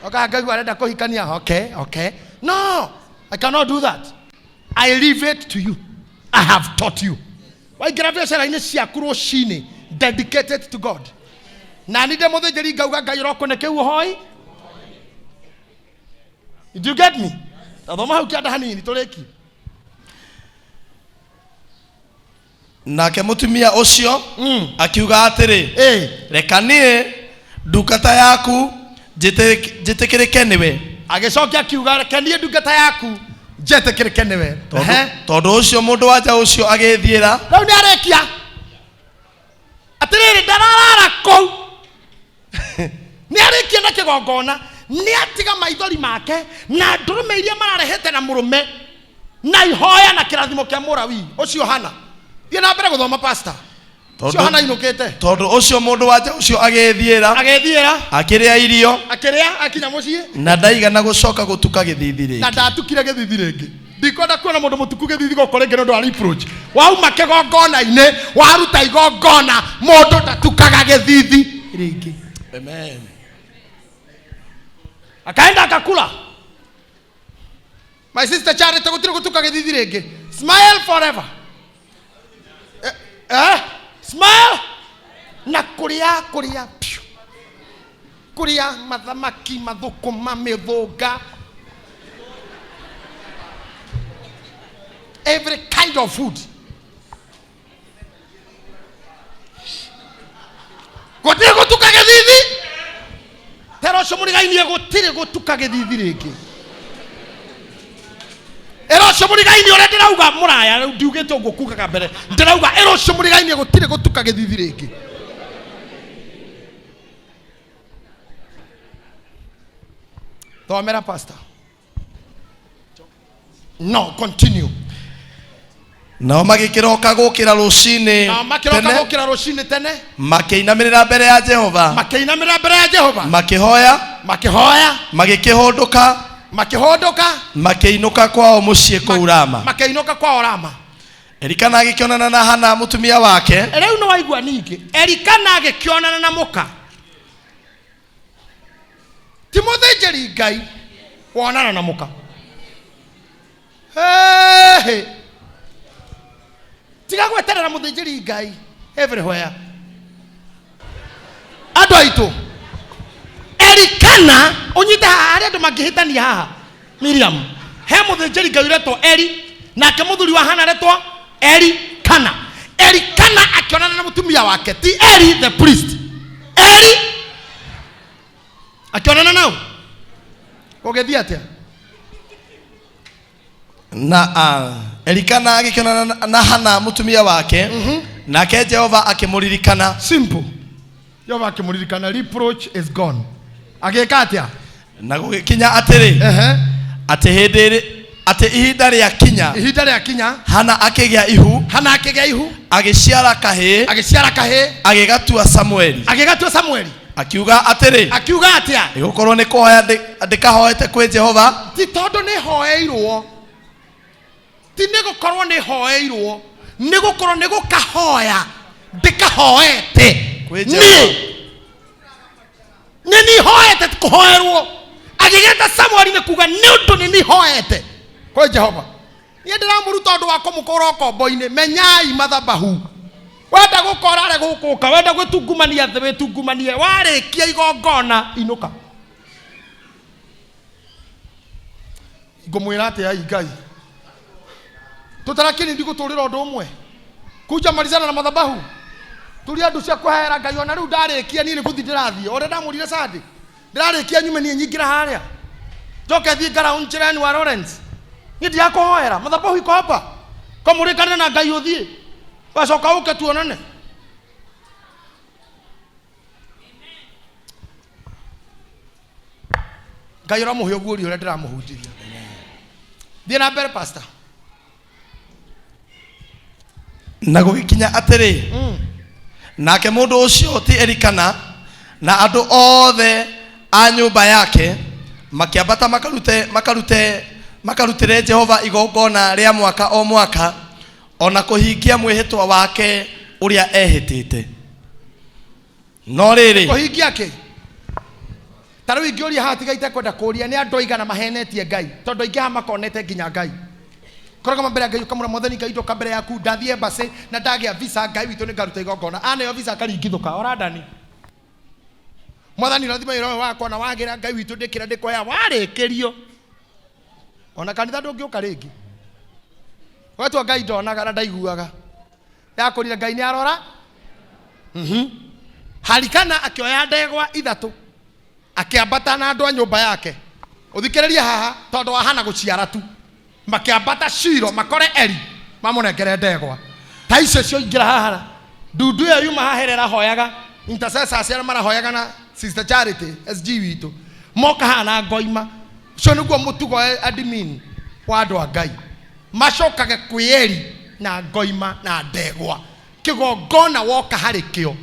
Okaga ngaigua arenda kũhikania, okay. No, I cannot do that. I leave it to you. I have taught you. Waingĩra biacara-inĩ ciaku rũcinĩ, dedicated to God. Na nĩ ndĩ mũthĩnjĩri ngauga, "Ngai ũrokũne kĩu ũhoi." Did you get me? Tathoma hau kĩanda hanini tũrĩkie. Nake mũtumia ũcio akiuga atĩrĩ, "Reka niĩ ndungata yaku njĩtĩkĩrĩke nĩwe." Agĩcokia akiuga, "Reke niĩ ndungata yaku njetĩkĩrĩke nĩwe." Tondũ tondũ ũcio mũndũ wa nja ũcio agĩĩthiĩra. Rĩu nĩ arĩkia. Atĩrĩrĩ, ndararara kũu, nĩ arĩkia na kĩgongona, nĩ atiga maithori make na ndũrũme iria mararehete na mũrũme na ihoya na kĩrathimo kĩa mũrawi ũcio Hana. Thiĩ na mbere gũthoma, pastor. Ũcio Hana inũkĩte. Tondũ ũcio mũndũ wa nja ũcio agĩĩthiĩra, Agĩthiĩra. Akĩrĩa irio, Akĩrĩa akinya mũciĩ, na ndaigana gũcoka gũtuka gĩthithi na rĩngĩ. Ndatukire gĩthithi rĩngĩ. Ndikwenda kuona mũndũ mũtuku gĩthithi gũkũ rĩngĩ nĩ ũndũ wa reproach. Wauma kĩgongona-inĩ, waruta igongona, mũndũ ndatukaga gĩthithi rĩngĩ. Amen. Akaenda akakula. My sister Charity, gũtirĩ gũtuka gĩthithi rĩngĩ. Smile forever. Smile na kũrĩa kũrĩa piũ, kũrĩa mathamaki, mathũkũma, mĩthũnga, every kind of food. Gũtirĩ gũtuka gĩthithi. Tera ũcio mũrigainie, gũtirĩ gũtuka gĩthithi rĩngĩ. Ĩra ũcio mũrigainie ũrĩa ndĩrauga mũraya, rĩu ndiugĩte ũguo kugaga mbere, ndĩrauga ĩra ũcio mũrigainie gũtirĩ gũtuka gĩthithi rĩngĩ. Thomera, pastor. No, continue. Nao magĩkĩroka gũkĩra rũcinĩ Nao makĩroka tene, gũkĩra rũcinĩ tene, makĩinamĩrĩra mbere ya Jehova, makĩinamĩrĩra mbere ya Jehova, makĩhoya, makĩhoya, magĩkĩhũndũka, makĩhũndũka, makĩinũka kwao mũciĩ kũu Rama. Makĩinũka kwao Rama. Elikana agĩkĩonana na Hana mũtumia wake. Rĩu nĩ waigua ningĩ Elikana agĩkĩonana na mũka, ti mũthĩnjĩri Ngai wonana na mũka. Hĩhĩ. Tiga gweterera mũthĩnjĩri Ngai everywhere. Andũ aitũ, Elikana, ũnyite haha harĩa andũ mangĩhĩtania haha. Miriam, he mũthĩnjĩri Ngai ũretwo Eli, nake mũthuri wa Hana aretwo Elikana. Elikana akĩonana na mũtumia wake, ti Eli the priest. Eli akĩonana nao, gũgĩthiĩ atĩa? Na Elikana agĩkĩonana na Hana mũtumia wake, nake Jehova akĩmũririkana. Simple. Jehova akĩmũririkana, reproach is gone. Agĩka atĩa? Na gũgĩkinya atĩrĩ, atĩ hĩndĩ atĩ ihinda rĩakinya, Ihinda rĩakinya, Hana akĩgĩa ihu, Hana akĩgĩa ihu, agĩciara kahĩĩ, agĩciara kahĩĩ, agĩgatua Samueli, agĩgatua Samueli, akiuga atĩrĩ, akiuga atĩa? Nĩgũkorwo nĩ kũhoya ndĩkahoete kwĩ Jehova. Ti tondũ nĩ hoeirwo, ti nĩ gũkorwo nĩ hoeirwo, nĩ gũkorwo nĩ gũkahoya ndĩkahoete. Kwĩ Jehova. Niĩ nĩ nihoete, ti kũhoerwo. Agĩgeta Samueli nĩ kuga nĩ ũndũ nĩ nihoete kwĩ Jehova. Niĩ ndĩramũruta ũndũ wa kũmũkũra ũkombo-inĩ. Menyai mathabahu. Wenda gũkora arĩ gũkũka, wenda gwĩtungumania thĩ wĩtungumanie, warĩkia igongona inũka. Ngũmwĩra atĩa ai Ngai, tũtarakini ndigũtũrĩra ũndũ ũmwe kunja marizana na mathabahu, turia andũ cia kũhera Ngai. Ona rĩu ndarĩkia niĩ nĩ gũthiĩ ndĩrathiĩ, ũrĩa ndamũrire Sunday, ndĩrarĩkia nyume niĩ nyingĩra harĩa njoke thiĩ ngaraũ njĩrani wa Lawrence. Niĩ ndirakũhoera mathabahu iko hapa, kamũrĩkanĩre na Ngai, ũthiĩ wacoka ũke tuonane. Ngai ũramũhe ũguũrio ũrĩa ndĩramũhunjĩria. Thiĩ na mbere, pastor. Na gũgĩkinya atĩrĩ, nake mũndũ ũcio ti Elikana na andũ othe a nyũmba yake makĩambata makarutĩre Jehova igongona rĩa mwaka o mwaka, ona kũhingia mwĩhĩtwa wake ũrĩa ehĩtĩte. No rĩrĩ, kũhingia kĩ? Ta rĩu ingĩũria haha, tiga itekwenda kũũria, nĩ andũ aigana mahenetie Ngai? Tondũ aingĩ haha makonete nginya Ngai kũrũgama mbere ya Ngai ũkamũra, Mwathani Ngai, ndoka mbere yaku, ndathiĩ embassy na ndagĩa visa, Ngai witũ, nĩ ngaruta igongona. Aneo visa akaringithũka orandani. Mwathani, rathima wĩra ũyũ wakwa, na wagĩra Ngai witũ, ndĩkĩra ndĩkũhea. Warĩkĩrio, ona kanitha ndũngĩũka rĩngĩ. Wetua Ngai ndonaga na ndaiguaga, yakũrire Ngai nĩ arora. Harikana akĩoya ndegwa ithatũ, akĩambata na andũ a nyũmba yake. Ũthikĩrĩrie haha, tondũ wa Hana gũciara tu, makĩambata Shilo makore Eli, mamũnengere ndegwa ta icio cioingĩra haha. Ndundu ĩyo yuma haha ĩrĩa ĩrahoyaga, intercessors arĩa marahoyaga na Sister Charity SG witũ moka haha na ngoima. Ũcio nĩguo mũtugo admin wa andũ a Ngai, macokage kwĩ Eli na ngoima na ndegwa. Kĩgongona woka harĩ kĩo,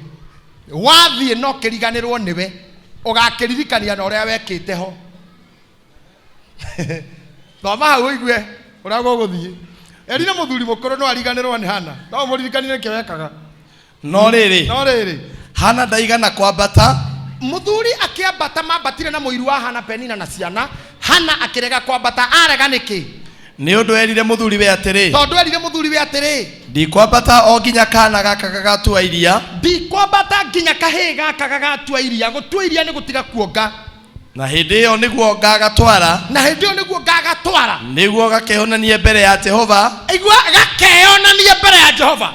wathiĩ no kĩriganĩrwo nĩwe, ũgakĩririkania na ũrĩa wekĩte ho. Thoma hau ũigue ũrĩa gũgũthiĩ. Eli nĩ mũthuri mũkũrũ, no ariganĩrwo nĩ Hana, no ũmũririkanie nĩkĩ wekaga. No rĩrĩ, No rĩrĩ, Hana ndaigana kwambata. Mũthuri akĩambata, mambatire na mũiru wa Hana Penina na ciana. Hana akĩrega kwambata. Arega nĩkĩ? Nĩ ũndũ erire mũthuriwe atĩrĩ, Tondũ erire mũthuriwe atĩrĩ, ndikwambata o nginya kana gaka gagatua iria. Ndikwambata nginya kahĩĩ gaka gagatua iria. Gũtua iria nĩ gũtiga kuonga. Na hĩndĩ ĩyo nĩguo ngagatwara. Na hĩndĩ ĩyo nĩguo ngagatwara. Nĩguo gakeyonanie mbere ya Jehova. Igua, gakeyonanie mbere ya Jehova.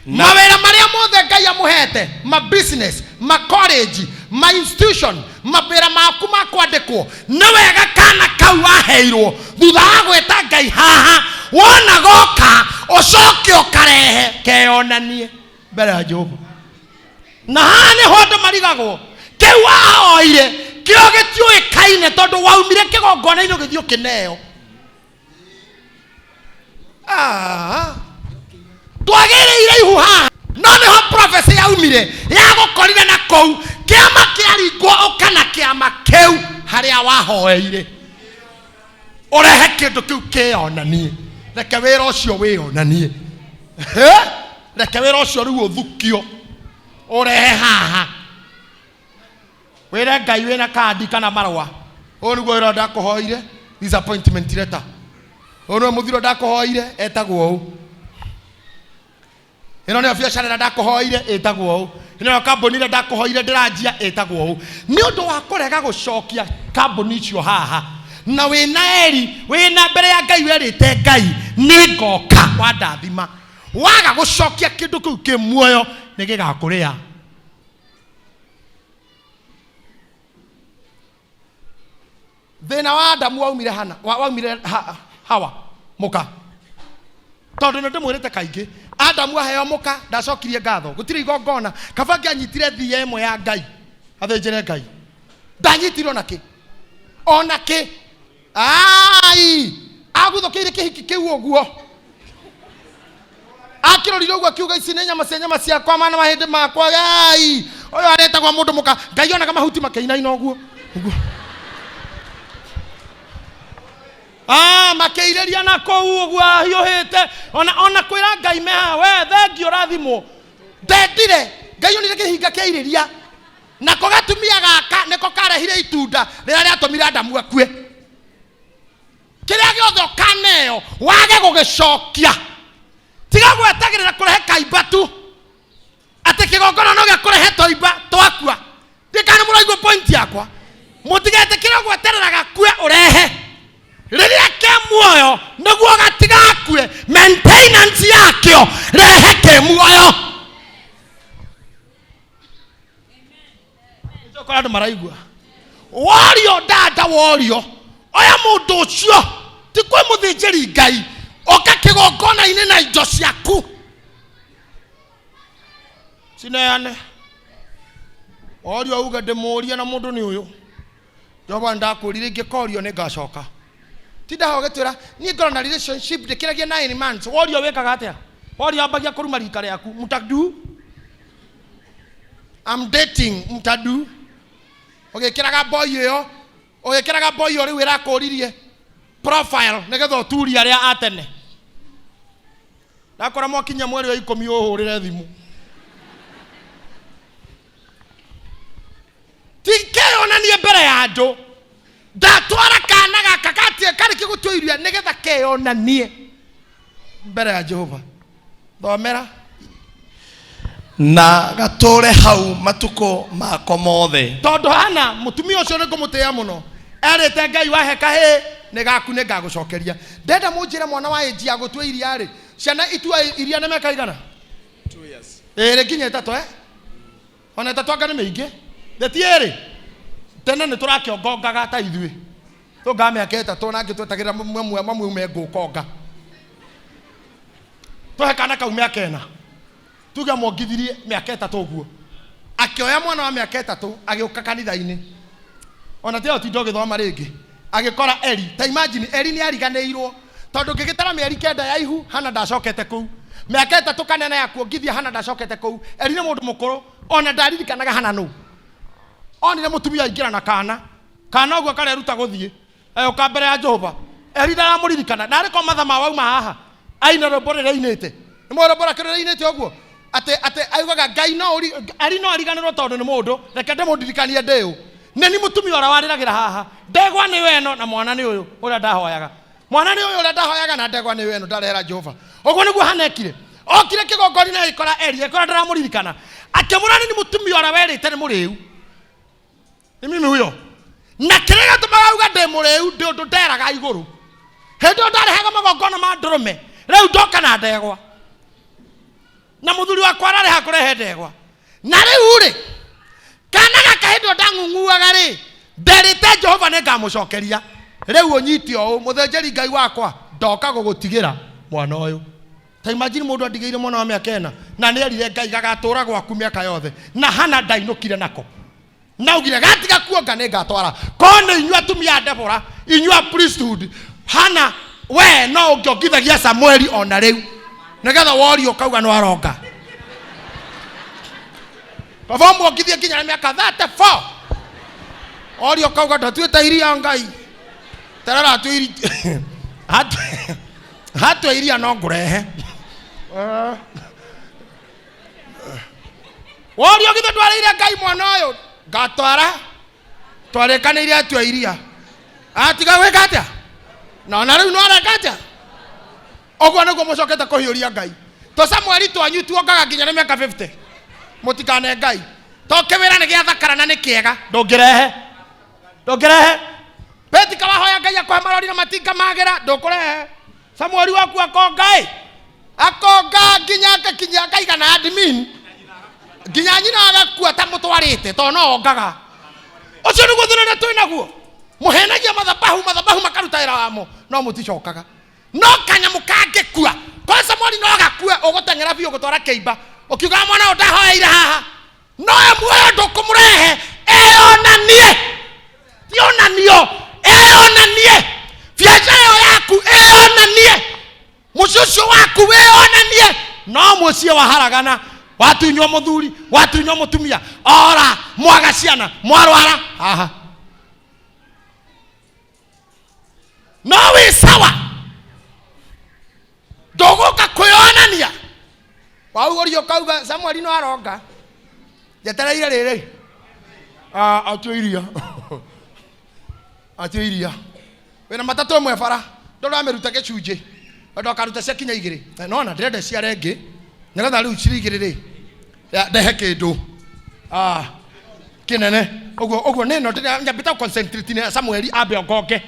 Mawĩra marĩa mothe Ngai amũhete, ma business, ma college, ma institution, mawĩra maku ma kwandĩkwo, nĩ wega kana kau waheirwo thutha wa gwĩta Ngai haha, wona goka ũcoke ũkarehe keyonanie mbere ya Jehova. Na haha nĩho andũ marigagwo, kĩu wahoire kĩo gĩtiũĩkaine, tondũ waumire kĩgongona-inĩ ũgĩthiĩ ũkĩneo. Ah. Twagĩrĩire ihu haha, no nĩho prophecy yaumire yagũkorire na kũu kĩama kĩaringwo, ũka na kĩama kĩu harĩa wahoeire, ũrehe kĩndũ kĩu kĩonanie. Reke wĩra ũcio wĩonanie. He? Reke wĩra ũcio rĩu ũthukio, ũrehe haha, wĩre Ngai wĩna kandi kana marũa, ũyũ nĩguo wĩra ndakũhoire, this appointment letter, ũyũ nĩwe mũthiro ndakũhoire, etagwo ũũ, ĩno nĩyo biacara ĩrĩa ndakũhoire, ĩtagwo ũũ, ĩno nĩyo kambuni ĩrĩa ndakũhoire ndĩranjia, ĩtagwo ũũ. Nĩ ũndũ wa kũrega gũcokia kambuni icio haha, na wĩna eri wĩna mbere ya Ngai, werĩte Ngai nĩ ngoka wandathima, waga gũcokia kĩndũ kĩu kĩ muoyo, nĩ gĩgakũrĩa. Thĩna wa Adamu waumire Hana, waumire Hawa mũka, tondũ nĩ ndĩmwĩrĩte kaingĩ, Adamu aheo mũka ndacokirie ngatho, gũtirĩ igongona. Kaba angĩanyitire thiya ĩmwe ya Ngai athĩnjĩre Ngai, ndanyitire ona kĩ, ona kĩ. Ai, aguthũkĩire kĩhiki kĩu ũguo, akĩrorire ũguo, akiuga ici nĩ nyama cia nyama ciakwa, mana mahĩndĩ makwa. Ai, ũyũ aretagwo mũndũ mũka. Ngai onaga mahuti makĩinaina ũguo ũguo. Ah, makĩirĩria na kũu ũguo ahiũhĩte, ona kwĩra Ngai meha we thengiũ ũrathimwo, ndendire. Ngai onire kĩhinga kĩairĩria, nako gatumia gaka nĩko karehire itunda rĩrĩa rĩatũmire Adamu akue. Kĩrĩa gĩothe ũkaneo wage gũgĩcokia, tiga gwetagĩrĩra kũrehe kaimba tu, atĩ kĩgongona no gĩa kũrehe tũimba twakua. Ndikana mũraigua point yakwa? Mũtigetĩkĩre gweterera gakue ũrehe rĩrĩa ke muoyo, nĩguo gatigakue. Maintenance yakĩo, rehe ke muoyo. Kora andũ maraigua worio, ndanda worio, oya mũndũ ũcio ti kwĩ mũthĩnjĩri Ngai, ũka kĩgongona-inĩ na indo ciaku cineane. Worio uge ndĩmũrie na mũndũ nĩ ũyũ, Jehova ndakwĩrire ingĩkorio nĩ ngacoka. Tinda ho ũgĩtwĩra niĩ ngorwo na relationship ndĩkĩragia 9 months. Worio wĩkaga atĩa? Worio ambagia kũruma rika rĩaku, mtadu I'm dating, mtadu ũgĩkĩraga boy ĩyo, ũgĩkĩraga boy ĩyo rĩu ĩrakũririe profile nĩgetha ũturie arĩa a tene. Ndakora mwakinya mweri wa 10 ũhũrĩre thimũ, ti keyonanie mbere ya andũ. Ndatwara kana gaka gatie karĩkie gũtua iria nĩgetha keyonanie mbere ya Jehova. Thomera. Na gatũre hau matukũ mako mothe. Tondũ Hana mũtumia ũcio nĩ ngũmũtĩĩa mũno, erĩte Ngai wahe kahĩĩ nĩ gaku, nĩ ngagũcokeria. Ndenda mũnjĩre, mwana wa ĩnji ya gũtua iria rĩ, ciana itua iria nĩ mĩaka igana? 2 nginya 3, eh? Ona 3 anga nĩ mĩingĩ, theti 2. Tene nĩ tũrakĩongongaga ta ithuĩ tũngaga mĩaka 3, na angĩ twetagĩrĩra mamwe mamwe ume ngũkonga. Tũhe kana kau mĩaka 4, tuge amwongithirie mĩaka 3 ũguo, akĩoya mwana wa mĩaka 3, agĩũka kanitha-inĩ, ona tiga ũtinda ũgĩthoma rĩngĩ, agĩkora Eli. Ta imagine, Eli nĩ ariganĩirwo, tondũ ngĩgĩtara mĩeri 9 ya ihu, Hana ndacokete kũu, mĩaka 3 kana 4 ya kuongithia, Hana ndacokete kũu. Eli nĩ mũndũ mũkũrũ, ona ndaririkanaga Hana nũ. Onire mũtumia aingĩra na kana kana ũguo kareruta gũthiĩ, agĩũka mbere ya Jehova. Eli ndaramũririkana. Narĩ ko matha ma wauma haha aina rwĩmbo rĩrĩa ainĩte, nĩ mũĩ rwĩmbo rwake rũrĩa ainĩte ũguo. Atĩ atĩ augaga Ngai no ũri ari no ariganĩrwo tondũ nĩ mũndũ, reke ndĩmũndirikanie ndĩ ũ. Nĩ ni mũtumia ũrĩa warĩragĩra haha. Ndegwa nĩyo ĩno na mwana nĩ ũyũ ũrĩa ndahoyaga. Mwana nĩ ũyũ ũrĩa ndahoyaga na ndegwa nĩyo ĩno ndarehera Jehova. Ũguo nĩguo Hana ekire. Okire kĩgongona agĩkora Eli, agĩkora ndaramũririkana. Akĩmũra nĩ ni mũtumia ũrĩa werĩte nĩ mũrĩu. Nĩ mimi huyo. Na kĩrĩa gĩatũmaga auga ndĩ mũrĩu ndĩ ũndũ nderaga igũrũ. Hĩndĩ ĩyo ndarehaga magongona ma ndũrũme, rĩu ndoka na ndegwa. Na mũthuri wakwa ararĩha kũrehe ndegwa. Na rĩu rĩ, kana gaka hĩndĩ ĩyo ndang'ung'uaga rĩ, nderĩte Jehova nĩ ngamũcokeria. Rĩu ũnyite ũũ, mũthĩnjĩri Ngai wakwa, ndoka gũgũtigĩra mwana ũyũ. Ta imagine mũndũ andigĩire mwana wa mĩaka ĩna, na nĩ erire Ngai gagatũra gwaku mĩaka yothe, na Hana ndainũkire nako. Na augire gatiga kuonga nĩ ngatwara. Ko nĩ inyuĩ atumia a Deborah, inyuĩ a priesthood, Hana we no ũngĩongithagia Samueli ona rĩu, nĩgetha worio ũkauga nĩ waronga. Baba ũmuongithie nginya na mĩaka 34. Orio ũkauga ndatuĩte iria Ngai. Terera atue iria. Hatue iria no ngũrehe. Worio githĩ ndwarĩire Ngai mwana ũyũ? Ngatwara. Twarĩkanĩire atue iria. Atiga gwĩka atĩa? Na ona rĩu no areka atĩa? Ũguo nĩguo mũcokete kũhiũria Ngai. To Samueli twanyu tuongaga nginya nĩ mĩaka 50. Mũtikane Ngai. To kĩwĩra nĩ gĩathakara na nĩ kĩega. Ndũngĩrehe. Ndũngĩrehe. Betika wahoya Ngai akũhe marori na matinga magĩra, ndũkũrehe. Samueli waku akonga ĩ. Akonga nginya akakinya akaigana admin. Nginya nyina agakua ta mũtwarĩte tondũ no ongaga. Ũcio nĩguo thĩna ũrĩa twĩ naguo. Mũhenagia mathabahu, mathabahu makaruta wĩra wamo, no mũticokaga. No kanyamũ kangĩkua, kwa Samueli no gakue, ũgũteng'era biũ gũtwara kĩimba. Ũkiugaga mwana ũyũ ndahoeire haha. No we muoyo ndũkũmũrehe, eyonanie. Ti onanio, eyonanie. Biacara ĩyo yaku eyonanie. Mũciĩ ũcio waku wĩyonanie. No mũciĩ waharagana, watunywo mũthuri, watunywo mũtumia, ora, mwaga ciana, mwarwara, haha. No wĩ sawa, ndũgũka kwĩyonania. Waugũria ũkauga Samueli no aronga, njetereire rĩrĩ. Atue iria. Atue iria. Wĩna matatũ ĩmwe bara, ndũramĩruta gĩcunjĩ, ndokaruta cia kinya igĩrĩ. Nona ndĩrenda ciare ĩngĩ, nĩgetha rĩu cirĩ igĩrĩ rĩ, ndehe kĩndũ. Kĩnene. Ũguo, ũguo nĩ ĩno ndĩra, nyambĩte gũ concentrate na Samueli ambe ongonge.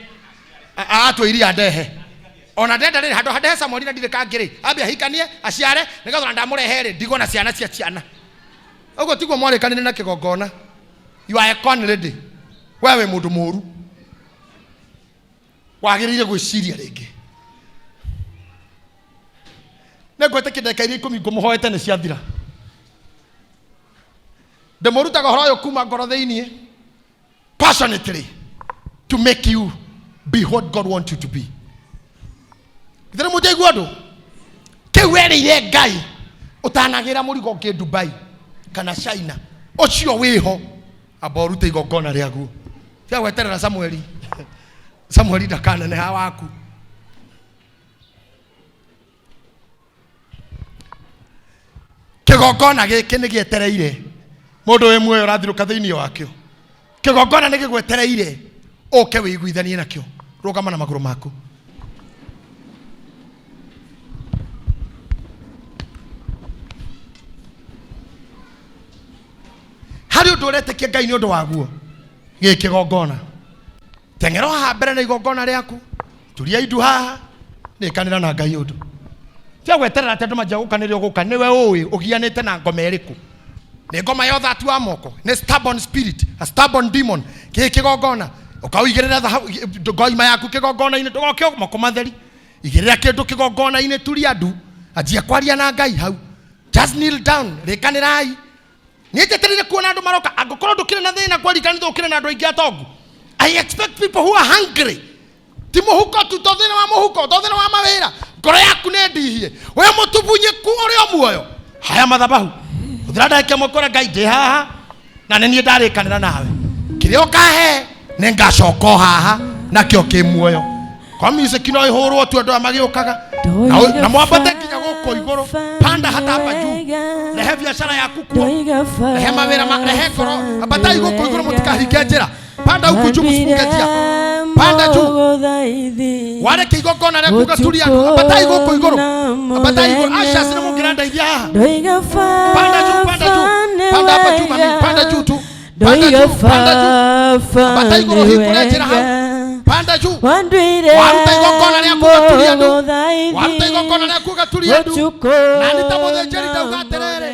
Atue iria ndehe. Ona ndenda rĩrĩ, handũ ha ndehe Samueli na ndirĩ kangĩ rĩ, ambe ahikanie, aciare, nĩgetha ona ndamũrehe rĩ, ndigwo na ciana cia ciana. Ũguo tiguo mwarĩkanire na kĩgongona. You are a con lady. We wĩ mũndũ mũru. Wagĩrĩire gwĩciria rĩngĩ. Nĩ ngwĩtĩkia ndagĩka iria ikũmi ngũmũhoete nĩ ciathira. Ndĩmũrutaga ũhoro ũyũ kuma ngoro thĩinĩ, passionately, to make you be what God wants you to be. Githĩ nĩ mũnjaigua ũndũ? Kĩu werĩire Ngai ũtanagĩra mũrigo ũngĩ Dubai kana China, ũcio wĩho, amba ũrute igongona rĩaguo. Tiga gweterera Samueli. Samueli ndakaneneha waku. Kĩgongona gĩkĩ nĩ gĩetereire mũndũ wĩ muoyo ũrathirũka thĩinĩ wakĩo. Kĩgongona nĩ gĩgwetereire ũke wĩiguithanie nakĩo. Rũgama na magũrũ maku. Harĩ ũndũ ũretĩkia Ngai nĩ ũndũ waguo, gĩkĩ kĩgongona. Teng'era haha mbere na igongona rĩaku, turia indu haha, rĩkanĩra na Ngai ũndũ. Tia gweterera atĩ andũ manjia gũka nĩrĩo gũka, nĩwe ũĩ ũgianĩte na ngoma ĩrĩkũ. Nĩ ngoma ya ũthatu wa moko, nĩ stubborn spirit, a stubborn demon. Gĩkĩ kĩgongona, ũkaũigĩrĩra thahabu, ngoima yaku kĩgongona-inĩ, ndũgoke moko matheri. Igĩrĩra kĩndũ kĩgongona-inĩ, turia ndu, anjia kwaria na Ngai hau. Just kneel down, rĩkanĩrai. Niĩ njetereire kuona andũ maroka. Angĩkorwo ndũkĩrĩ na thĩna kweri kanitha ũkĩrĩ na andũ aingĩ atongu. I expect people who are hungry. Ti mũhuko tu, to thĩna wa mũhuko, to thĩna wa mawĩra. Ngoro yaku nĩ ndihie. Wĩ mũtubunyĩku ũrĩ o muoyo. Haya mathabahu. Hũthĩra ndagĩka ĩmwe kwĩra Ngai ndĩ haha na nĩ niĩ ndarĩkanĩra nawe. Kĩrĩa ũkahe nĩ ngacoka o haha nakĩo kĩ muoyo. Kwa music no ĩhũrwo tu andũ aya magĩũkaga. Na mwambate nginya gũkũ igũrũ. Panda. Panda hata hapa juu. Rehe biashara yaku kuo. Rehe mawĩra ma rehe ngoro. Ambatai gũkũ igũrũ mũtikahinge njĩra. Panda huku juu msifunge njia. Panda juu. Wareke igongona rĩaku ũgaturia andũ. Ambatai gũkũ igũrũ. Ambatai igũrũ. Asha nĩ mũngĩrandeithia haha. Panda juu, panda juu. Panda hapa juu mami. Panda juu tu. Panda juu, panda juu. Ambatai igũrũ hingũre njĩra hau. Panda juu. Waruta igongona rĩaku ũgaturia andũ. Waruta igongona rĩaku ũgaturia andũ. Na nĩ ta mũthĩnjĩri ndauga atĩrĩrĩ.